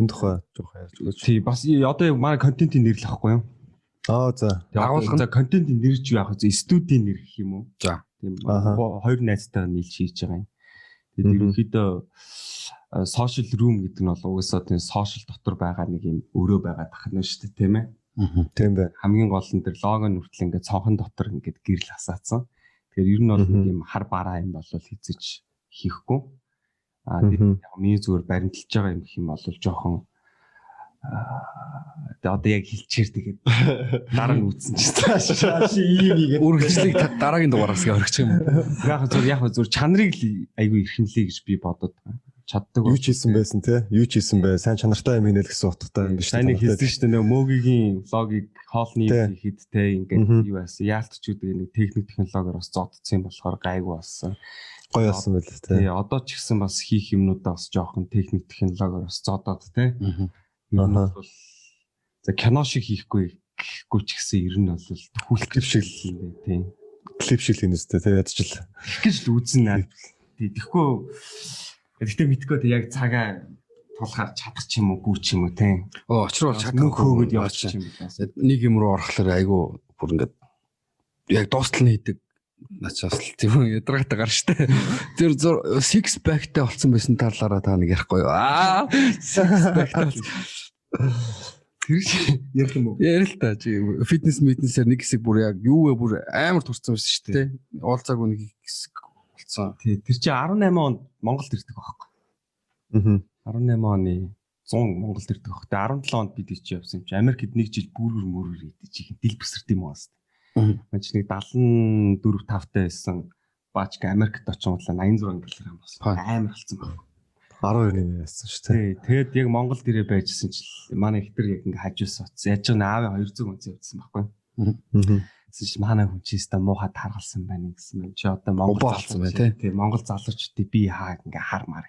энэ тухай жоох ярьж өгөөч. Тий, бас одоо манай контентын нэр л ахгүй юу? Аа за. Агуулга за контентын нэр ч юу яах вэ? Студийн нэр гэх юм уу? За. Тийм. Хоёр найзтайгаа нийлж хийж байгаа юм. Тэгээд ерөнхийдөө social room гэдэг нь бол угаасаа тийм social дотор байгаа нэг юм өрөө байгаа тахна шүү дээ, тийм ээ. Тийм бай. Хамгийн гол нь тэр лого нь хүртэл ингээд цонхон дотор ингээд гэрэл асаацсан. Тэгэхээр ер нь бол нэг юм хар бараа юм бол хийзэж хийхгүй. Аа тэгээд яг миний зүгээр баримталж байгаа юм гэх юм бол жоохон тэгээ одоо яг хэлчихээр тэгээд дараа нь үтсэн чи цааш ийм ийгээд үргэлжлэлийг дараагийн дугаараас гээ орчих юм. Яг зүгээр чанарыг л айгүй эрхэмлэе гэж би бодод байгаа. Чаддаг. Юу ч хийсэн байсан те? Юу ч хийсэн бэ? Сайн чанартай юм хийнэ л гэсэн утгатай юм биш үү? Сайн нэг хэлсэн шүү дээ нөө мөөгийн влогийг хоолны хийхэд те ингээд юу яасан яалтчүүд нэг техник технологиор бас зодцсон юм болохоор гайгүй болсон. Гоё болсон байл те. Тий, одоо ч гэсэн бас хийх юмнуудаа бас жоохон техник технологиор бас зодоод те. Ер нь бол за кино шиг хийхгүй гэхгүй ч гэсэн ер нь бол төхүүлэх клип шиг юм бэ тий. Клип шиг хийнэ үстэй те ядч л. Тэгэх гэж л үзнэ. Тий, тэгэхгүй гэхдээ мэдгүй те яг цагаа тулахаар чадах ч юм уу гүү ч юм уу те. Оо очрол чадах мөнгө хөөгд явчих юм байна. Нэг юм руу орохлоор айгүй бүр ингээд яг дуустал нь хийдэг. Начаас л тийм ядаргаатай гар штэ. Тэр six pack-тай болсон байсан талаараа та нэг ярихгүй юу? Аа six pack-тай болсон. Тэр ярих юм уу? Ярил л та чи фитнес митнесээр нэг хэсэг бүр яг юу вэ бүр амар турцсан байсан шүү дээ. Уулзаагүй нэг хэсэг болсон. Тий, тэр чи 18 онд Монголд ирдэг байхгүй. 18 оны 100 Монголд ирдэг байхгүй. 17 онд бид чи явсан юм чи Америкт нэг жил бүргэр мөргөр идэж их дил бүсэрт юм уу. Мань ч нэг 74 5-тай байсан баачка Америкт очингуулаа 86 кг болсон. Амар болсон баг. 12 нэм яасан шүү дээ. Тэгээд яг Монголд ирээ байжсэн чил манай ихтер яг ингээ хажуус утсан. Яаж ч аавын 200 үнцэн явуулсан байхгүй. Гэсэн чи манай хүн чи өста муухай таргалсан байна гэсэн юм. Чи одоо Монгол болсон байна тий. Монгол залуучдыг би хаа ингээ хармаар.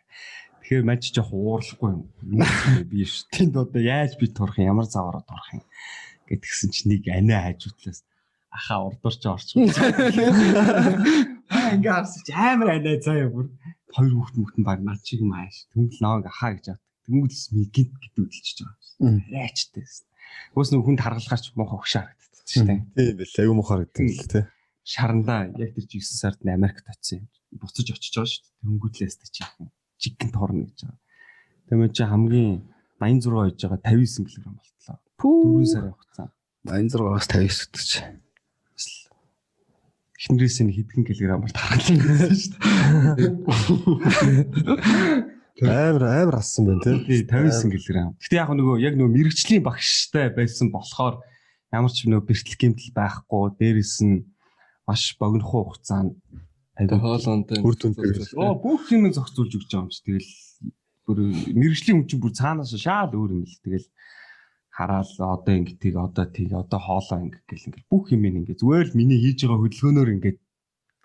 Тэгэхээр мань чи жоох уурлахгүй юм. Би ш. Тэнд одоо яаж би турах юм? Ямар заваараа турах юм гэтгсэн чи нэг анаа хажуутлаас ахаа урдуур чи орчих. Аа ингээ харсан чи амар анаа заяа бүр хоёр хүүхэд мөхтөн баг над чиг юм ааш. Тэнгэл наа ингээ хаа гэж авдаг. Тэнгэл ми гинт гэдэг үдэлчихэж байгаа юм. Арайчтай байсан. Уус нэг хүнд харгалахаар ч муухай хөшөө харагддаг шүү дээ. Тийм бэл айгүй муухай харагддаг л тий. Шарандаа яг тэр чи 9 сард нь Америкт очив. Буцаж очиж байгаа шүү дээ. Тэнгүүтлээс тэ чи жиггэн торно гэж байгаа. Тэгмээ чи хамгийн 86 хийж байгаа 59 кг болтлоо. 4 сарын хугацаа. 86-аас 59 гэдэг чи. Эхнэрээс нь хэдхэн килограмм бол тархалсан гэсэн шүү дээ. Амар ассан байна тий. 59 кг. Гэтэ яг нөгөө яг нөгөө мэрэгжлийн багштай байсан болохоор ямар ч нөгөө бэртэл гэмтэл байхгүй, дээрэс нь маш богинохуу хугацаанд айгүй хоолонтой үр дүнтэй. Оо бүх юм зохицуулж өгч байгаа юм чи. Тэгэл бүр мэрэгжлийн хүн чинь бүр цаанаас шаал өөр юм л. Тэгэл хараал одоо ингэ тийг одоо хоолоо ингэ гэл ингэ бүх юм ингэ зүгээр л миний хийж байгаа хөдөлгөөнөөр ингэ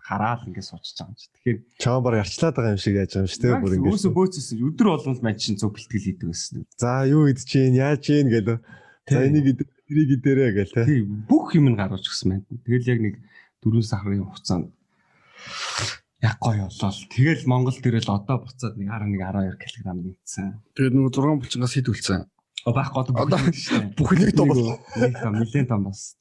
Хараал ингээд суучж байгаа юм чи. Тэгэхээр чам баг арчлаад байгаа юм шиг яаж байгаа юм шиг те бүр ингээд. Өөсөө бөөцсөн. Өдөр болгон л мань чинь зүг бэлтгэл хийдэг байсан. За юу идэж чинь яаж чинь гэлээ. За энийг идэ тэрийг идэрэ гээл те. Тий бүх юм нь гаргаж өгсөн байна. Тэгэл яг нэг 4 сарын хугацаанд яг гоё болол. Тэгэл Монгол дээрэл одоо буцаад нэг 11 12 кг нэмсэн. Тэгээд нөгөө 6 булчингаас хэд үлдсэн? Байхгүй одоо бүх нэг том бол. Нэг том нэлээд том бас.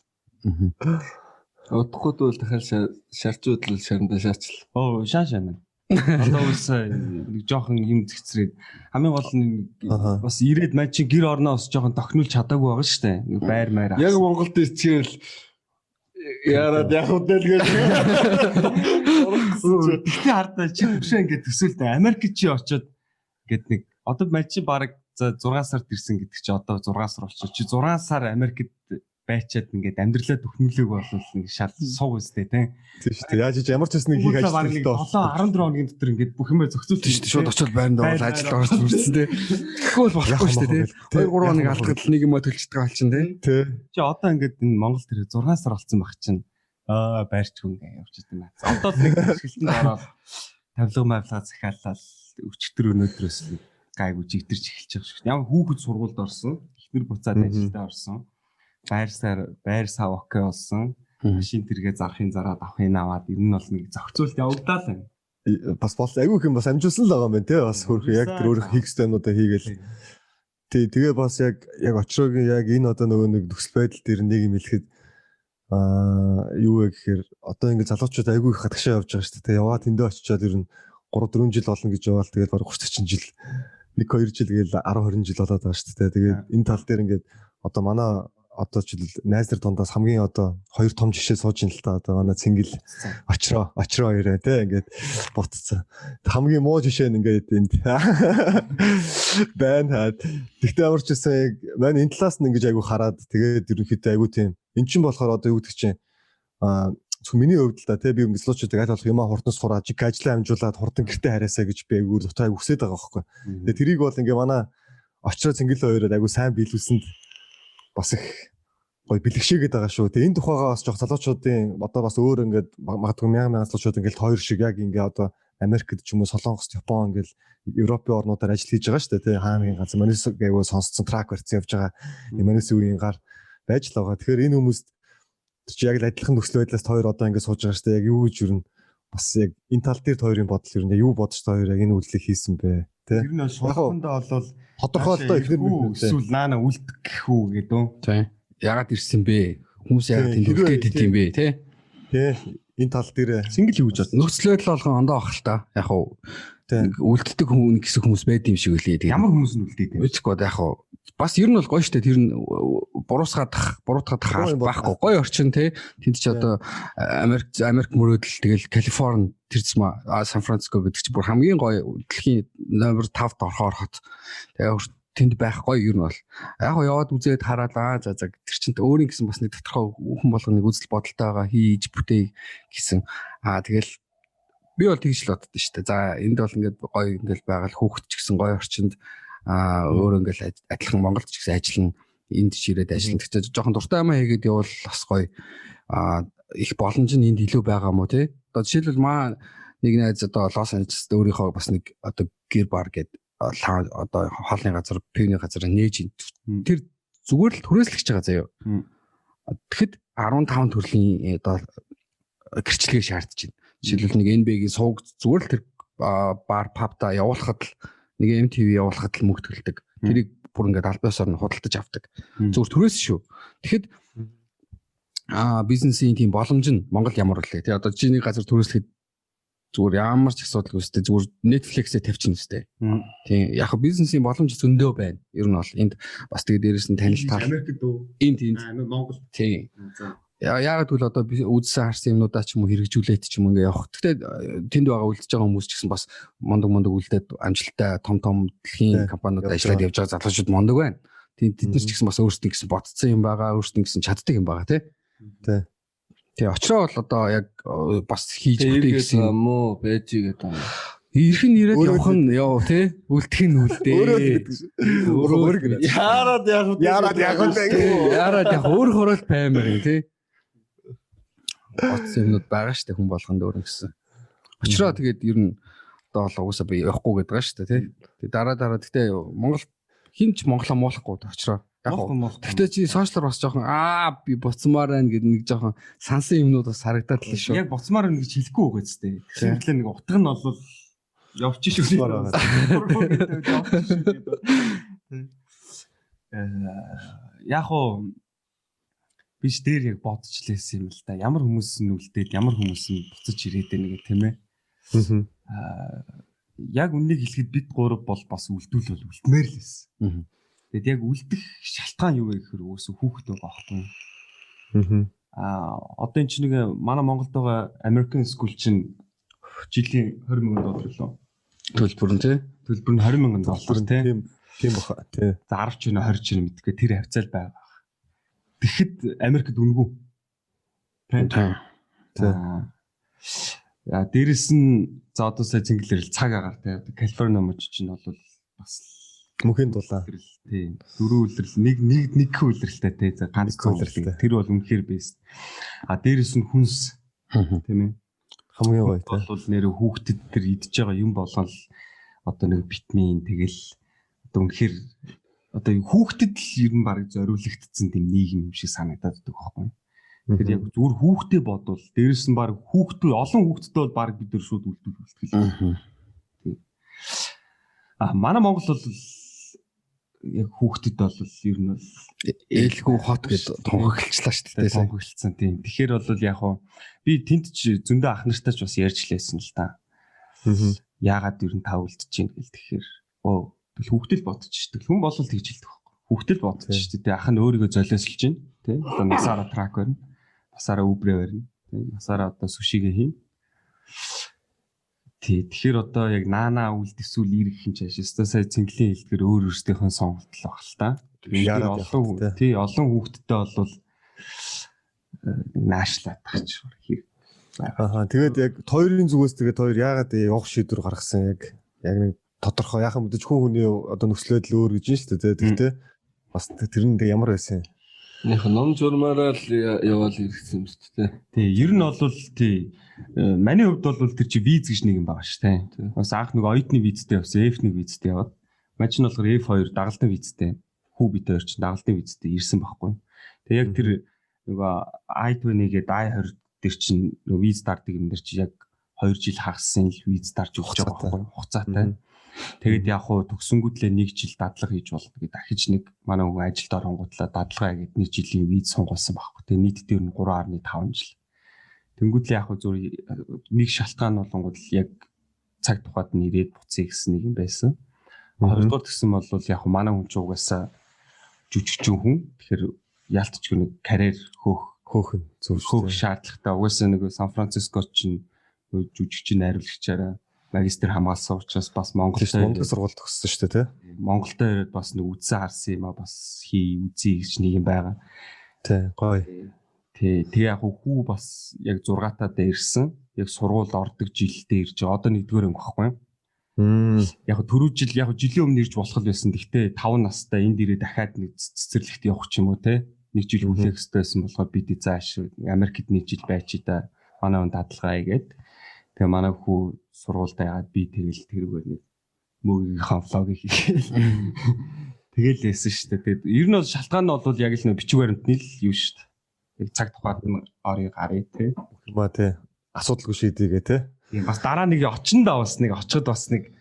Удахгүй бол дахиад шарчууд л шарандаа шаачл. Оо шаа шаа. Одоо ус нэг жоохон юм зэгцрээд хамгийн гол нь бас ирээд мань чи гэр орноо бас жоохон тохинулж чадаагүй байгаа шүү дээ. Нэг байр майр. Яг Монголд ирчихээр л яраад яг үдэл гэж. Тэгтээ хардаа чи төвшөө ингээд төсөөлтөө Америк чи очиод ингээд нэг одоо мань чи баг 6 сард ирсэн гэдэг чи одоо 6 сар болчих. Чи 6 сар Америкт байчаад ингээд амьдралаа төхнөлөөг болвол нэг шал суг үстэй тийм. Тийм шүү дээ. Яаж ч ямар ч зүйл нэг хийх ажил 7 14 хоногийн дотор ингээд бүх юмаа зохицуулж шүү дээ. Шууд очиод байранд орол ажилд орж бүрдсэн тийм. Тэгэхгүй бол болохгүй шүү дээ тийм. 2 3 хоног алдахад л нэг юмаа төлчихдөг болчин тийм. Тий. Чи одоо ингээд энэ Монгол тэр 6 сар болсон баг чинь байрчгүй ингээд явж идэв наа. Одоо л нэг ашиглалтанд ороод тавилга мавлага захиалал өчтөр өнөөдрөөс гайгүй жигдэрч эхэлж байгаа шүү. Ямар хүүхэд сургуульд орсон, эхнэр буцаад ажилдаа орсон. Байр сав окей болсон. Машин тэргээ зарахын зараад авахын аваад ер нь бол нэг зохицуулт явагдаа л байна. Бас бол айгүй их юм бас амжуулсан л байгаа юм байна те. Бас хөрх яг тэр өөрөх хийх ёстой юмнуудаа хийгээл. Тий, тэгээ бас яг очроогийн яг энэ одоо нөгөө нэг нөхцөл байдал дээр нэг юм хэлэхэд юу вэ гэхээр одоо ингэ залуучууд айгүй их хадагшаа явж байгаа шүү дээ. Яваа тэндээ очичоод ер нь 3 4 жил болно гэж яваал тэгээд бараг 30 40 жил 1 2 жил гээл 10 20 жил болоод байгаа шүү дээ. Тэгээд энэ тал дээр ингээд одоо манай одоо жишээл найз нар дундаас хамгийн одоо хоёр том жишээ сууж ин л та одоо манай цэнгэл очроо хоёроо тий ингээд буцсан. Хамгийн муу жишээ нь ингээд энд байна. Тэгтээ ямар ч байсан яг маань энэ талаас нь ингэж айгу хараад тэгээд ерөнхийдөө айгу тийм эн чинь болохоор одоо юу гэдэг чинь зөвхөн миний хувьд л да тий би ингээд залуучуудыг аль болох юмаа хурдан сураад жиг ажлаа амжуулаад хурдан гэртээ харьяасаа гэж би айгу дутаа айгу хүсээд байгаа байхгүй. Тэгээд тэрийг бол ингээ манай очроо цэнгэл хоёроо айгу сайн биелүүлсэнд бас их гоё бэлгшээгээд байгаа шүү. Тэгээ энэ тухайгаа бас жоох залуучуудын одоо бас өөр ингээд магадгүй мянган залуучууд ингээд хоёр шиг яг ингээд одоо Америкт ч юм уу Солонгост, Япон ингээд Европын орнуудаар ажил хийж байгаа шүү дээ. Тэ хааны газар Манис аягүй сонсцсон трак барьсан явж байгаа. Манис үеийн гар байж л байгаа. Тэгэхээр энэ хүмүүст чи яг л адилхан нөхцөл байдлаас хоёр одоо ингээд сууж байгаа шүү дээ. Яг юу гэж юу бас яг энэ тал дээр хоёрын бодол ер нь юу бодож та хоёр яг энэ үйлдэлийг хийсэн бэ? Тэ. Тэр нь шударгандаа бол тодорхой л доо эхнэр эсвэл наана үлдэх гэх үү гэдэг. Тийм. Ягаад ирсэн бэ? Хүмүүс ягаад тэнд үлдээд идэв юм бэ, тэ? Тий. Энэ тал дээр Цэнгэл юу гэж бодсон? Нөхцөл байдал болгон ондоо ах л та. Яг уу нэг үлддэг хүн гэсэн хүмүүс байд юм шиг үлээ. Ямар хүмүүс нь үлдээд юм? Мэдхгүй яг уу бас ер нь бол гоё штэ тэр нь буруутгах байхгүй гоё орчин тий. Тэнд чи одоо Америк мөрөөдөл тэгэл Калифорни тэр зам Сан Франциско гэдэг чи бүр хамгийн гоё дэлхийн номер 5-д орохоор хот. Тэгээ тэнд байх гоё ер нь бол яг гоо яваад үзээд хараад за за тэр чинь өөрийн гэсэн бас нэг тодорхой хүн болгоно нэг үзэл бодолтой байгаа хийж бүтээ гэсэн. Тэгэл би бол тэгж л боддоо шүү дээ. За энд бол ингээд гоё ингээд байгаа л хүүхэд ч гэсэн гоё орчинд өөрөө ингээд адилхан Монголд ч гэсэн ажиллана энд ч ирээд ажиллана. Тэгтээ жоохон дуртай юм хийгээд явбал бас гоё их боломж нь энд илүү байгаа мó тий. Одоо жишээлбэл маа нэг найз одоо Лос Анжелест өөрийнхөө бас нэг одоо гэр бар гэдэг одоо хоолны газар, пивны газар нээж тэр зүгээр л түрээслэгч байгаа заяа. Тэгэхэд 15 төрлийн одоо гэрчлэгээ шаардж байна. Жишээлбэл нэг NBA-гийн сувг зүгээр л тэр бар пабта явуулахад л нэг MTV явуулахад л мөнгө төлдөг. Тэрийг бүр ингээд аль биесээр нь худалдаж авдаг. Зүгээр түрээс шүү. Тэгэхэд бизнесийн тийм боломж нь Монгол ямар вэ? Тэ одоо чиний газар түрээслэхэд зүгээр ямар ч асуудалгүй үстэй зүгээр Netflix-ээ тавьчихна үстэй. Тийм яг бизнесийн боломж зөндөө байна. Ер нь бол энд бас тэгээ дээрэс нь танил тал. Америкт үү? Энд. Монгол. Тийм. Яагаад гэвэл одоо үзсэн харсан юмнуудаа ч юм уу хэрэгжүүлээд ч юм ингээ явах. Гэхдээ тэнд байгаа үлдэж байгаа хүмүүс ч гэсэн бас мундаг үлдээд амжилттай том дэлхийн компаниуд ажиллаад явж байгаа залуучууд мундаг байна. Тийм тэд нар ч гэсэн бас өөрсдөө гэсэн бодцсон юм байгаа, өөрсдөө гэсэн чаддаг юм байгаа тий. Тий. Тэгээ очроо бол одоо яг бас хийж бүтээ гэсэн юм уу байж игээд байна. Ирэх нь ирээд явах нь яв тий. Үлдэх нь үлдээ. Өөрөө Яарад яг Яарад яг Яарад яг өөр хөрөөл баймаар юм тий. бодсон юмнууд байгаа шүү дээ хүн болгонд өөр гэсэн. Очроо тэгээд ер нь одоо бол угаасаа би явахгүй гэдэг байгаа шүү дээ тий. Тэгээд дараа тэгтээ Монгол хинч Монголоо муулахгүй очроо. Яг тэгтээ чи сошиалар бас жоохон би буцмаар байна гэдэг нэг жоохон сансан юмнууд бас харагдаад л шүү. Яг буцмаар байна гэж хэлэхгүй байгаа зү. Тэгсэн мэтлээ нэг утга нь бол явчих шүү. Яг уу би ч дээр яг бодож лээсэн юм л да. Ямар хүмүүс нь үлдээд ямар хүмүүс нь буцаж ирээд байна гэх тийм ээ. Яг үннийг хэлэхэд бид гурав бол бас үлдүүл бол үлдмээр л байсан. Тэгэд яг үлдэх шалтгаан юу вэ гэхээр уусаа хүүхэд байгаа байхгүй. Одоо энэ чинь нэг манай Монголд байгаа American School чинь жилийн 20,000 доллар лөө. Төлбөр нь тий. Төлбөр нь 20,000 доллар тий. Тийм баха тий. За 10 ч нэ 20 ч нэ мэдгүй тэр хавцаал байгаа. Тэгэхэд Америкт үнэгүй. Тий. Тий. Я дээрэс нь за одоо сая цэнгэлэр л цаг агаар тий. Калифорни мужи чинь бол бас мөнхийн дулаан. Тий. Дөрөв үлрэл нэг нэг нэг үлрэлтэй тий. За ганц үлрэлтэй. Тэр бол үнэхээр бэст. А дээрэс нь хүнс тийм ээ. Хамгийн гоё тий. Бол нэр хүүхдэд тэр идж байгаа юм болгон л одоо нэг витамин тэгэл одоо үнэхээр одоо хүүхдэд л ер нь бараг зориулагдсан тийм нийгэм юм шиг санагдаад байдаг байхгүй. Тэгэхээр яг зүгээр хүүхдээ бодвол дээрэс нь бараг хүүхдүүд олон хүүхдтэй бол бараг бид нар шууд үлдүүл үлтгэл. Тийм. А манай Монгол бол яг хүүхдэд бол ер нь бол ээлгүй хот гэж тунхаглчлаа шүү дээ. Тунхаглцсан тийм. Тэгэхээр бол яг хуу би тэнд ч зөндөө ах нартай ч бас ярьж лээсэн л та. Яагаад ер нь та үлдэж чинь гэл тэгэхээр тэгэл хүүхдэл бодож шүү дээ. Хүн болол тэгж хэлдэг байхгүй. Хүүхдэл бодож шүү дээ. Ах нь өөрийгөө золиослж чинь тий. Одоо насаараа трак барина. Насаараа Uber барина. Тий. Насаараа одоо сушигээ хийн. Тий. Тэгэхээр одоо яг наанаа үлд эсвэл ирэх юм чааш. Өстой сая цэнгэлийн хэлдгэр өөр өөрсдийнх нь сонголт л баг л та. Тэгэхээр олон тий олон хүүхдтэй болвол наашлаад таач хэрэг. Аа тэгээд яг хоёрын зүгээс тэгээд хоёр яагаад явах шийдвэр гаргасан яг нэг тодорхой яхан мэдээж хүн хүний одоо нөхцөл байдал өөр гэж байна шүү дээ. Тэгтээ бас тэр нь ямар байсан юм? Яг ном журмаараа л яваал ирсэн юм шүү дээ. Тий, ер нь бол тий. Миний хувьд бол тэр чи виз гэж нэг юм байгаа шүү дээ. Бас анх нэг оюутны визтэй явсан, F1 визтэй яваад. Мань ч нь болохоор F2 дагалдан визтэй. Хүү бид хоёр чинь дагалдан визтэй ирсэн байхгүй. Тэгээ яг тэр нөгөө I-20-гээд I-20 дээр чинь нөгөө виз дардаг юм дээр чи яг 2 жил хагассан л виз дарж өгч байгаа байхгүй хугацаатай. Тэгээд яг хуу төгсөнгүүтлээ 1 жил дадлага хийж болно гэдэг дахиж нэг манай хүн ажилд оронгуутлаа дадлага гэдэг 1 жилийн виз сунгуулсан байхгүй. Тэгээд нийтдээ ер нь 3.5 жил. Тэнгүүтлээ яг хуу зүгээр нэг шалтгаан болонгууд л яг цаг тухайд нь ирээд буцъя гэсэн нэг юм байсан. Хоёрдугаар тэгсэн бол яг хуу манай хүн ч угаасаа жүжигчин хүн. Тэгэхээр яалтчгүй нэг карьер хөөх зөв хөөх шаардлагатай. Угаасаа нэг Сан Франциско чинь жүжигчин найруулагчаараа магистр хамгаалсан учраас бас Монголд сургууль төгссөн шүү дээ тий. Монголд ирээд бас нэг үзсэн харсан юм а бас хий үзье гэж нэг юм байгаа. Тий, гоё. Тий, тэгээ яг хүү бас яг 6 таад ирсэн. Яг сургуульд ордог жилдээ ирж байгаа. Одоо нэгдүгээр анги байхгүй юу? Яг түрүү жил яг жилийн өмнө ирж болох л байсан. Гэхдээ 5 настай энд ирээ дахиад нэг цэцэрлэгт явах ч юм уу те. Нэг жил хүлээх ёстой байсан болохоор бид зааш Америкт нэг жил байчий да. Манай хүн дадлага хийгээд тэгээ манай хүү сургуультай яагаад би тэгэл тэргээр нэг мөгийнхаа влогийг хийгээл. Тэгэл байсан шүү дээ. Тэгээд ер нь бол шалтгаан нь бол яг л нэг бичиг баримтны л юу шүү дээ. Яг цаг тухайд нь орё гарыг тий. Юм а тий. Асуудалгүй шийдээгээ тий. Тийм бас дараа нэг очиндаа бас нэг очиход бас нэг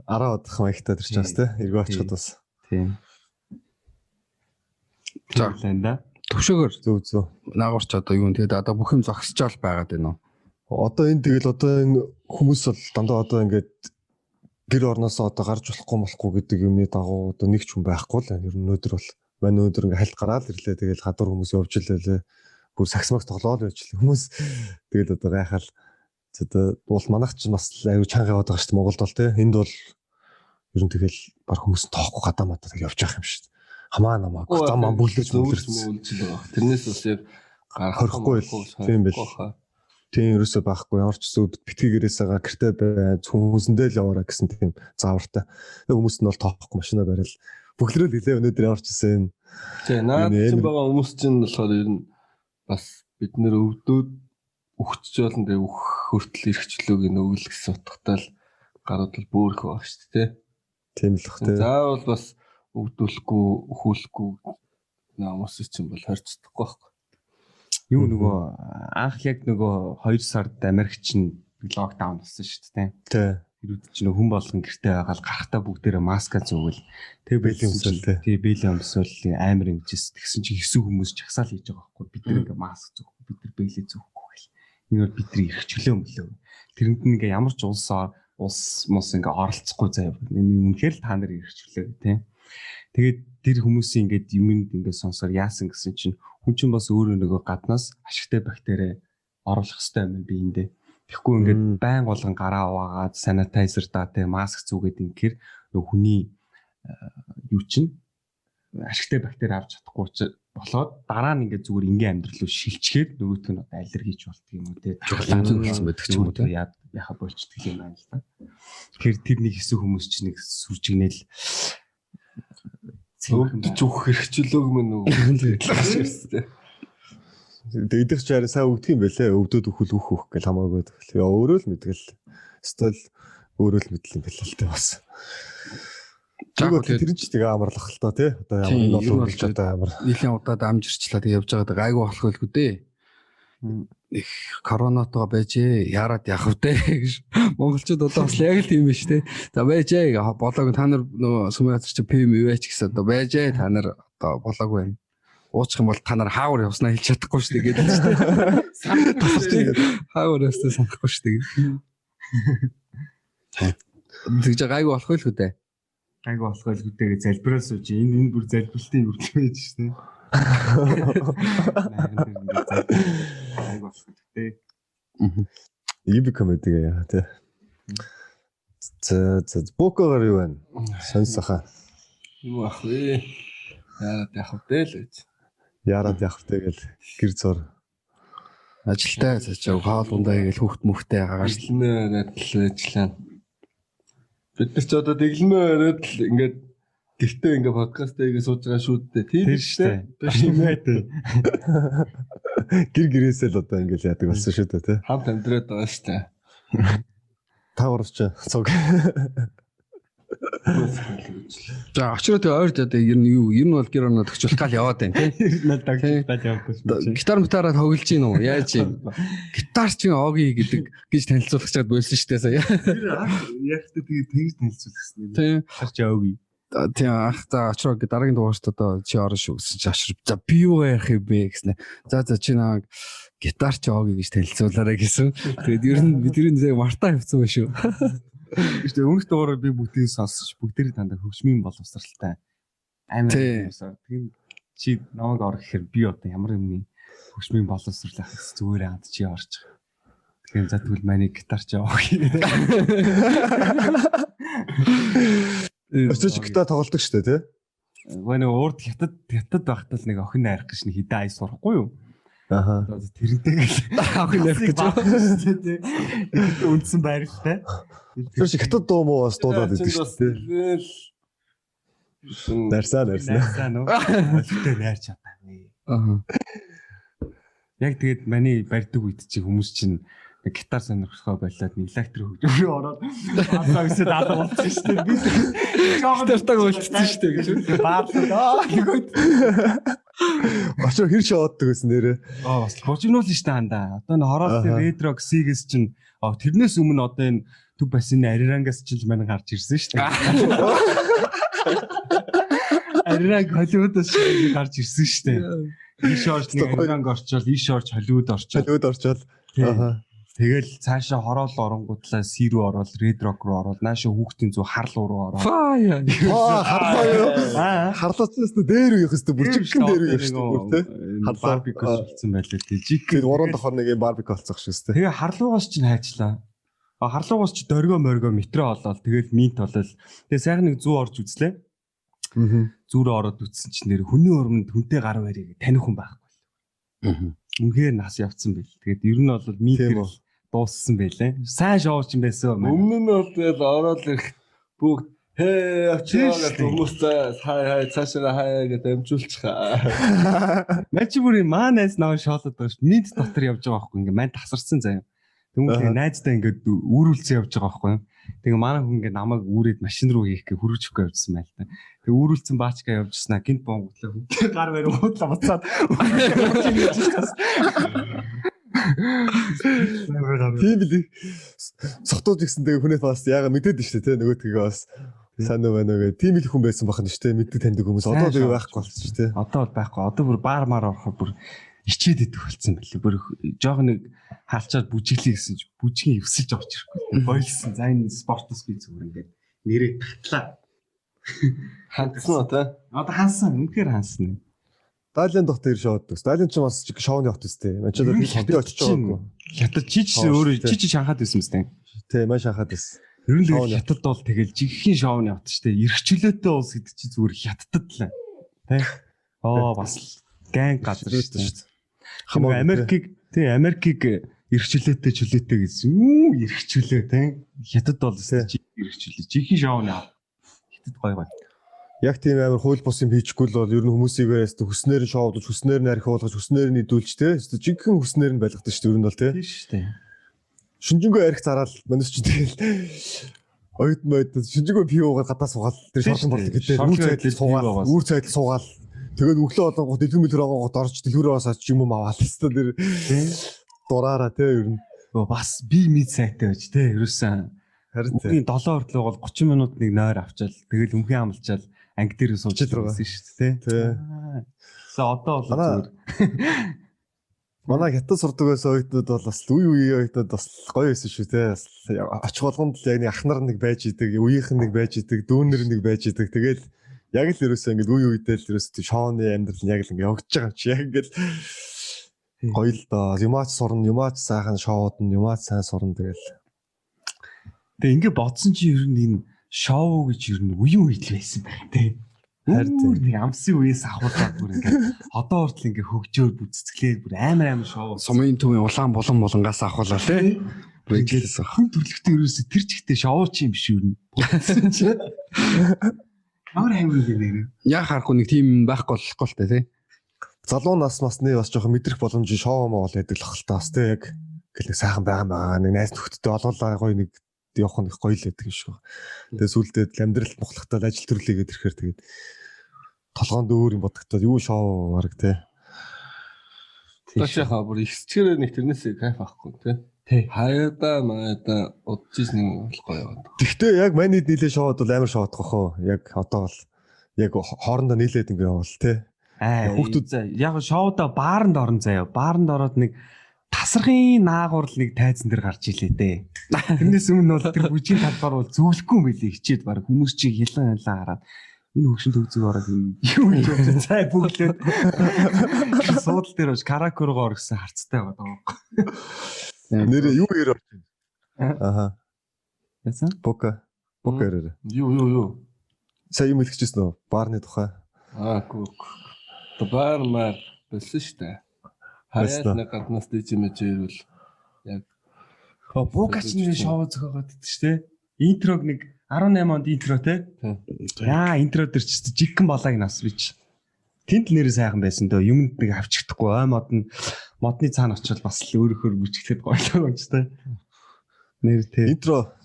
араа бодох маягтай тэр чинь бас тий. Эргөө очиход бас. Тийм. За да. Төвшөөгөр зөв зөв. Наагурч одоо юу юм тэгээд одоо бүх юм зогсчоол байгаад байна уу? Одоо энэ тэгэл одоо энэ хүмүүс бол дандаа одоо ингээд гэр орноосоо одоо гарч болохгүй гэдэг юмны дагуу одоо нэг ч хүн байхгүй л байна. Ер нь өнөөдөр бол мань өнөөдөр ингээд хальт гараад ирлээ. Тэгэл гадуур хүмүүс явж илээ. Бүр саксмакс тоглоол байж лээ. Хүмүүс тэгэл одоо гайхал одоо бол манайх ч бас аюу чанга яваад байгаа шүү дээ Монголд бол тий. Энд бол ер нь тэгэл баг хүмүүс тоохгүй гадаа мадаа явж явах юм шүү дээ. Хамаа намаагүй зам ам бүлдэж бүлдэж л байгаа. Тэрнээс бас яг гарах хорхгүй тийм бэл. Тийм ерөөсөө байхгүй. Ямар ч зүйл битгий гэрээсээ гэртээ бай, хүмүүсэндээ л яваараа гэсэн тийм заавартай. Тэг хүмүүс нь бол тоохгүй машина барайл. Бүхлээрээ л хэлээ өнөөдөр ямар ч гэсэн. Тийм наад чинь байгаа хүмүүс чинь болохоор ер нь бас бид нэр өвдөөд өгчж болно тэгээ өөх хүртэл эрхчлөөг нь өгөл гэсэн утгатай л гарууд бол бүр их байгаа шүү дээ. Тийм л бах тий. Заавал бас өгдүүлэхгүй, өхүүлэхгүй намус чинь бол хорж чадахгүй байхгүй. Юу нөгөө анх яг нөгөө 2 сард Америк чинь локдаун болсон шүү дээ. Тий. Тэр үед чинь хүн болгон гэртээ байгаа л гарахтаа бүгдээрээ маска зүүгэл тэг Бэлэн өмсөөл тий. Тий, бэлэн өмсөөл амар ингэжсэн. Тэгсэн чинь хэсэг хүмүүс жагсаал хийж байгаа байхгүй. Бид нар ингээ маск зүүхгүй, бид нар бэлээ зүүхгүй гэл. Энэ бол бидний эрх чөлөө мөлөө. Тэрэнд нь ингээ ямар ч улс мус ингээ оролцохгүй заяа. Энэ үнэхээр л та нарын эрх чөлөө тий. Тэгээд тэр хүмүүсийн ингээд юмд ингээд сонсоор яасан гэсэн чинь хүн чинь бас өөрөө нөгөө гаднаас ашигтай бактери оруулах хэрэгтэй юм биендээ. Тэгэхгүй ингээд байн болгон гараа угаагаад санитайзер даа тий маск зүгээд ингэхээр нөгөө хүний юу чинь ашигтай бактери авч чадахгүй болоод дараа нь ингээд зүгээр ингийн амьдрал руу шилжихээр нөгөөх нь одоо аллергич болдго юм уу тий болсон байдаг ч юм уу тий яхаа болчдөг юм байна л да. Тэгэхээр тэр нэг хэсэг хүмүүс чинь нэг сүржигнэл өвдөж өгөх хэрэгчлөөг мэн нөгөө ирсэн тий. Тэгээ идэх чи харин сайн өгдөг юм байлээ. Өвдөд өхөл өөх өөх гэл хамаагүй тэгэл. Яа өөрөө л мэдгэл. Стол өөрөө л мэдл юм байлаа л дээ бас. Тэр нь ч тэгээ амарлах л та тий. Одоо ямар энэ бол үргэлж одоо амар нэлийн удаад амжирчлаа тэгээ явж байгаа гайгүй болох байлгүй дээ. Их коронавитойгоо байжээ. Яарад явах вэ гэж. Монголчууд одоо бас яг л тийм биш те. За байжээ. Болоог та нар нөгөө сүмийн газар чи ПМ ивэч гэсэн одоо байжээ. Та нар одоо болоогүй байна. Уучих юм бол та нар хаавар явснаа хэлж чадахгүй шүү дээ гэдэг шүү дээ. Хаавар явснаа санахгүй шүү дээ. Тэгж гайгүй болох байлгүй дээ. Гайгүй болох байлгүй дээ гэж залбираа сууж. Энэ бүр залбиралтын үргэлж байж шүү дээ. Гайгүй болох байлгүй дээ. Иб комеди яа тий. За за бокогоор юу байна? Сонсохаа. Юу ах вэ? Яарад явах вэ л гэж. Яарад явах вэ гэл гэр зур. Ажилтай цаачаа хоол ундаа гэл хүүхд мөхтэй агаар дэглэмээ бариад л ажиллаа. Бид нар ч одоо дэглэмээ бариад л ингээд гэртээ ингээд подкаст хийгээ сууж байгаа шүү дээ. Тийм шүү дээ. Тийм ээ дээ. Гэр гэрээсээ л одоо ингээд яадаг болсон шүү дээ тий. Хамт амьдраад байгаа шүү дээ. Та гурав ч цуг. За очроо тэгээ ойрд одоо ер нь юу ер нь бол гэр орноо төгчлөх гал яваад байна тий. Ер нь дагжлах гал явахгүй шүү. Гитар митараа тоглож гин үү? Яаж юм? Гитар чинь Оги гэдэг гэж танилцуулах чад болсон шүү дээ сая. Тэр яг тэ тэгээ тэгж танилцуулсан юм. Тийм. Гитар чи Оги. Тийм ах за очроо гэ дараагийн дугаарт одоо чи орно шүү гэсэн чи очроо. За би юу ярих юм бэ гэснэ. За за чи наа гитар чи Оги гэж танилцуулаарай гэсэн. Тэгээд ер нь бид ер нь зэ мартаа явцсан байх шүү. Гэхдээ өмнөх дугаараар би бүгдийг сонсож бүгдээрээ дандаа хөгжмийн боловсралтай амар юмсаа. Тийм чи намайг ор гэхээр би одоо ямар юмны хөгжмийн боловсрал ах гэсэн зүгээр анд чи орж байгаа. Тэгэхээр за тэгвэл миний гитар чи авах гэдэг. Өчигдөр чи гитар тоглолдог шүү дээ тий. Нөгөө нэг урд хятад байхдаа л нэг охин найрах гэж нэг хідэн ая сурахгүй юу? Аха. Тэрнтэй л охин найрах гэж байна тий. Үндсэн байралтай. Тэр чи хятад дуу муу бас дуулаад идэв шүү дээ. Нарсаа нарсаа. Нарсаа нөө. Өлтөө найрч чадаагүй. Аха. Яг тэгээд миний барьдаг үед чи хүмүүс чинь нэг гитар сонирхохоо болоод нэг электро хөгжим рүү ороод баалаа гэсэн алга болсон шүү дээ. Би жоохон гитартайг үлдсэн шүү дээ гэж. Баалаа нөгөөд. Очоо хэр шооддаг гэсэн нэрээ. Аа бас бужигнуул шүү дээ хандаа. Одоо энэ хороолтын Red Rock C-гээс чинь тэрнээс өмнө одоо энэ төв басны Арирангаас чинь л манай гарч ирсэн шүү дээ. Ариранг Холливуудаас гарч ирсэн шүү дээ. Ийш орж нэг Ариранг орчоол, ийш орж Холливуд орчоол. Холливуд орчоол. Аа. Тэгэл цаашаа хороол оронгуудлаа Си рүү ороод, Red Rock руу ороод, нааша хүүхдийн зүү харлуу руу ороод. Аа, харлаа юу? Харлаачнаас нь дээр үеих хэвээр бүр жигхэн дээр үеих шүү дээ тий. Харлаа барбекю болсон байлээ тий. Жиг тэгээд 3 давхар нэг юм барбекю болцох шүү дээ. Тэгээ харлуугаас чинь хайчлаа. Харлуугаас чи дөргөө моргөө метро олоод тэгэл минт олол. Тэгээ сайхан нэг зүү орж үзлээ. Зүү рүү ороод үзсэн чинь нэр хүний урманд хүнтэй гар барийг таних хүн байхгүй. Үнэхээр нас явцсан байл. Тэгээд ер нь бол минт дууссан байлээ. Сайн шоу ч юм байсан. Өмнө нь бол тэгэл ороод ирэх бүгд Хээ очоо гэж хүмүүс хай хай цаашаа хай гэж дамжуулчих. Ман чи бүр маа найз наваа шоолоод байгаа шүү. Минт дотор явж байгаа байхгүй ингээ мань тасарсан заяа. Тэнгүүт найздаа ингээд үүрүүлсэн явж байгаа байхгүй юу. Тэгээ манай хүн ингээ намайг үүрээд машин руу хийх гэ хөрвж өгөх явжсан байл та. Тэгээ үүрүүлсэн баачка явжснаа гинт бонготлоо хүн гар барь уудлаа буцаад Тийм билий. Сохтууж гисэн тэгээ хүнээс бас яага мэдээд нь шүү дээ те нөгөөдгөө бас сайн уу байна уу гэх тийм л хүн байсан бахан шүү дээ мэддэг таньдаг хүмүүс одоо тэгээ байхгүй болсон шүү дээ. Одоо бол байхгүй. Одоо бүр баар маар орохоор бүр ичээд идэх болсон байлээ. Бүр жоох нэг хаалчаад бүжиглэе гэсэн чи бүжгийн өвсөлж авч ирэхгүй. Бойлсон. За энэ спортос би зүгээр ингээд нэрээ татлаа. Хандсан уу те? Одоо хансан. Үнэхээр хансан. Далийн дотор шоуд. Далийн ч бас шоуны хот үстэй. Ман ч одоо би очиж байгаагүй. Хятад чи ч өөрөө чи чи шанхаад байсан мэт. Тий, ман шанхаад байсан. Ер нь л хятад бол тэгэл жинхэнэ шоуны хот шүү дээ. Эрх чөлөөтэй улс гэдэг чи зүгээр хятадд л. Тэ? Аа бас ган газар шүү дээ. Хамаагүй Америкийг тий Америкийг эрх чөлөөтэй чөлөөтэй гэсэн. Юу эрх чөлөө тий. Хятад бол эрх чөлөө. Жинхэнэ шоуны хот. Хятад гоё гоё. Яг тийм амар хууль бус юм хийчихгүй л бол ер нь хүмүүсийг өстө хүснээр нь шоудаж, хүснээр нь архиулгаж, хүснээр нь идүүлж те. Өстө жинхэнэ хүснээр нь байлгадаг шүү дээ ер нь бол те. Тийм шүү дээ. Шинжэнгөө арх зараал манайс чи тэгэл оюут моёд шинжэнгөө пив уугаад гадаа суугаал тэр шорон болдог гэдэг. Үүр цайдал суугаал, үүр цайдал суугаал. Тэгээд өглөө болонгууд дэлгүүр мэлгэр онгоогод орж дэлгүүрээ бас аж юм аваал өстө тэр дураараа те ер нь. Бас би мэд сайтай байж те. Ерөөсөн харин те. Үгийн 7 хүртэл бол 30 минут нэг нойр авчаал тэгэл өмхөн амлчаал анги дээр сууж байсан шүү дээ тий. За одоо бол зүгээр. Манай хятад сурдаг байсан оюутнууд бол бас үе үеийн оюутнууд бас гоё байсан шүү те. Бас очих болгонд л яг нэг ах нар нэг байж идэг, үеийнх нь нэг байж идэг, дүүнер нэг байж идэг. Тэгэл яг л ерөөсөө ингээд үе үедээ л ерөөсөө шооны амьдрал нь яг л ингээд явагдаж байгаа юм чи. Яг ингээд гоё л доо. Юмаач сурна, юмаач сайхан шоудна, юмаач сайн сурна тэгэл. Тэгээ ингээд бодсон чи ер нь энэ шоу гэж ер нь үеийн үед л байсан байх тий. Харин нэг амсын үеэс ахуулаад бүр ингээд одоо хүртэл ингээд хөгжөөр бүцэцгэлээд бүр амар амар шоу. Сумын төвийн улаан булан булангаас ахуулаа тий. Бүр ингээдсэн. Хүн төрөлхтөө ерөөсө тэр чигтээ шоу чи юм биш юу? Бодсон чи. Ямар амар юм бэ нэр. Яг харахгүй нэг тийм байхгүй болохгүй л тий. Залуу нас масны бас жоохон мэдрэх боломж шоу моо бол байдаг л хэл та бас тий яг гэл нэг сайхан байгаа маа нэг найз нөхдөдтэй олоолаа гоё нэг явах нь их гоё л байдаг юм шиг. Тэгээ сүулдэ амьдралд нухлагтаа ажил төрлийгээд ирэхээр тэгээд толгоонд өөр юм бодогдоод юу шоу бараг те. Тааш яхаа бүр ихсчээрээ нэг тэрнээс кайф авахгүй те. Хаяада маяада удаж нэг бол гоё яваад. Тэгтээ яг манайд нийлээ шоуд бол амар шоудах хөө. Яг одоо бол яг хоорондоо нийлээд ингэ явал те. Аа хүүхдүүд яг шоуда бааранд орон заяа. Бааранд ороод нэг тасархын наагур л нэг тайзан дээр гарч илээ дээ. Тэрнээс өмнө бол тэр бүжгийн талбар бол зөвлөхгүй юм билээ хичээд баг хүмүүс чи хилэн хилэн хараад энэ хөгшин төгзөг ороод юу гэж бодож цай бүглээд суудал дээр очиж караку руу орсон харцтай байгаа байхгүй. Нэрээ юу ярь орж байна? Аха. Яасан? Бока. Бока ярээ. Юу. Сая юм хэлчихсэн үү? Баарны тухай. Аа гүү. Баар маар болсон шүү дээ. Хаяад нэг гаднаас диж мэж ирвэл яг Букач нэрээ шоу зохиогоод идэв шүү дээ. Интрог нэг 18 онд интро те. Яа, интро дээр ч жигхэн балааг нас бич. Тэнд л нэрээ сайхан байсан дөө. Юмд нэг авчигдахгүй ой мод нь модны цаана очивол бас л өөрөөхөр бүжиглээд гоёлоо юм ч те. Нэр те. Интро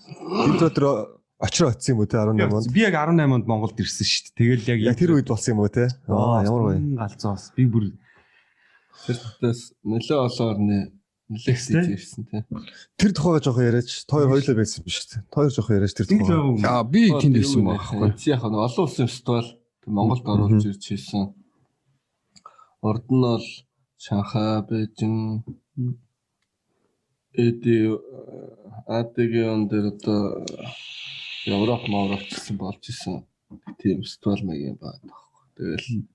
дээр очроо очсон юм уу те 18 онд? Би яг 18 онд Монголд ирсэн шүү дээ. Тэгэл яг тэр үед болсон юм уу те? Аа ямар гоё. Галзуу бас би бүр тэртээс нэлээ олон орны нэлээ хийж ирсэн тий. Тэр тухайга жоохон яриач. Тойр хоёлоо байсан юм шүү дээ. Тойр жоохон яриач тэр тухай. Аа би тэнд ирсэн байхгүй. Чи яг нь олон улсын фестивал Монголд оруулж ирж хийсэн. Урд нь бол Шанхай, Бээжин, Эди АДГ-ын дээр одоо Европ, Европ гэсэн болж исэн тийм фестивал маяг юм байна байхгүй. Тэгэл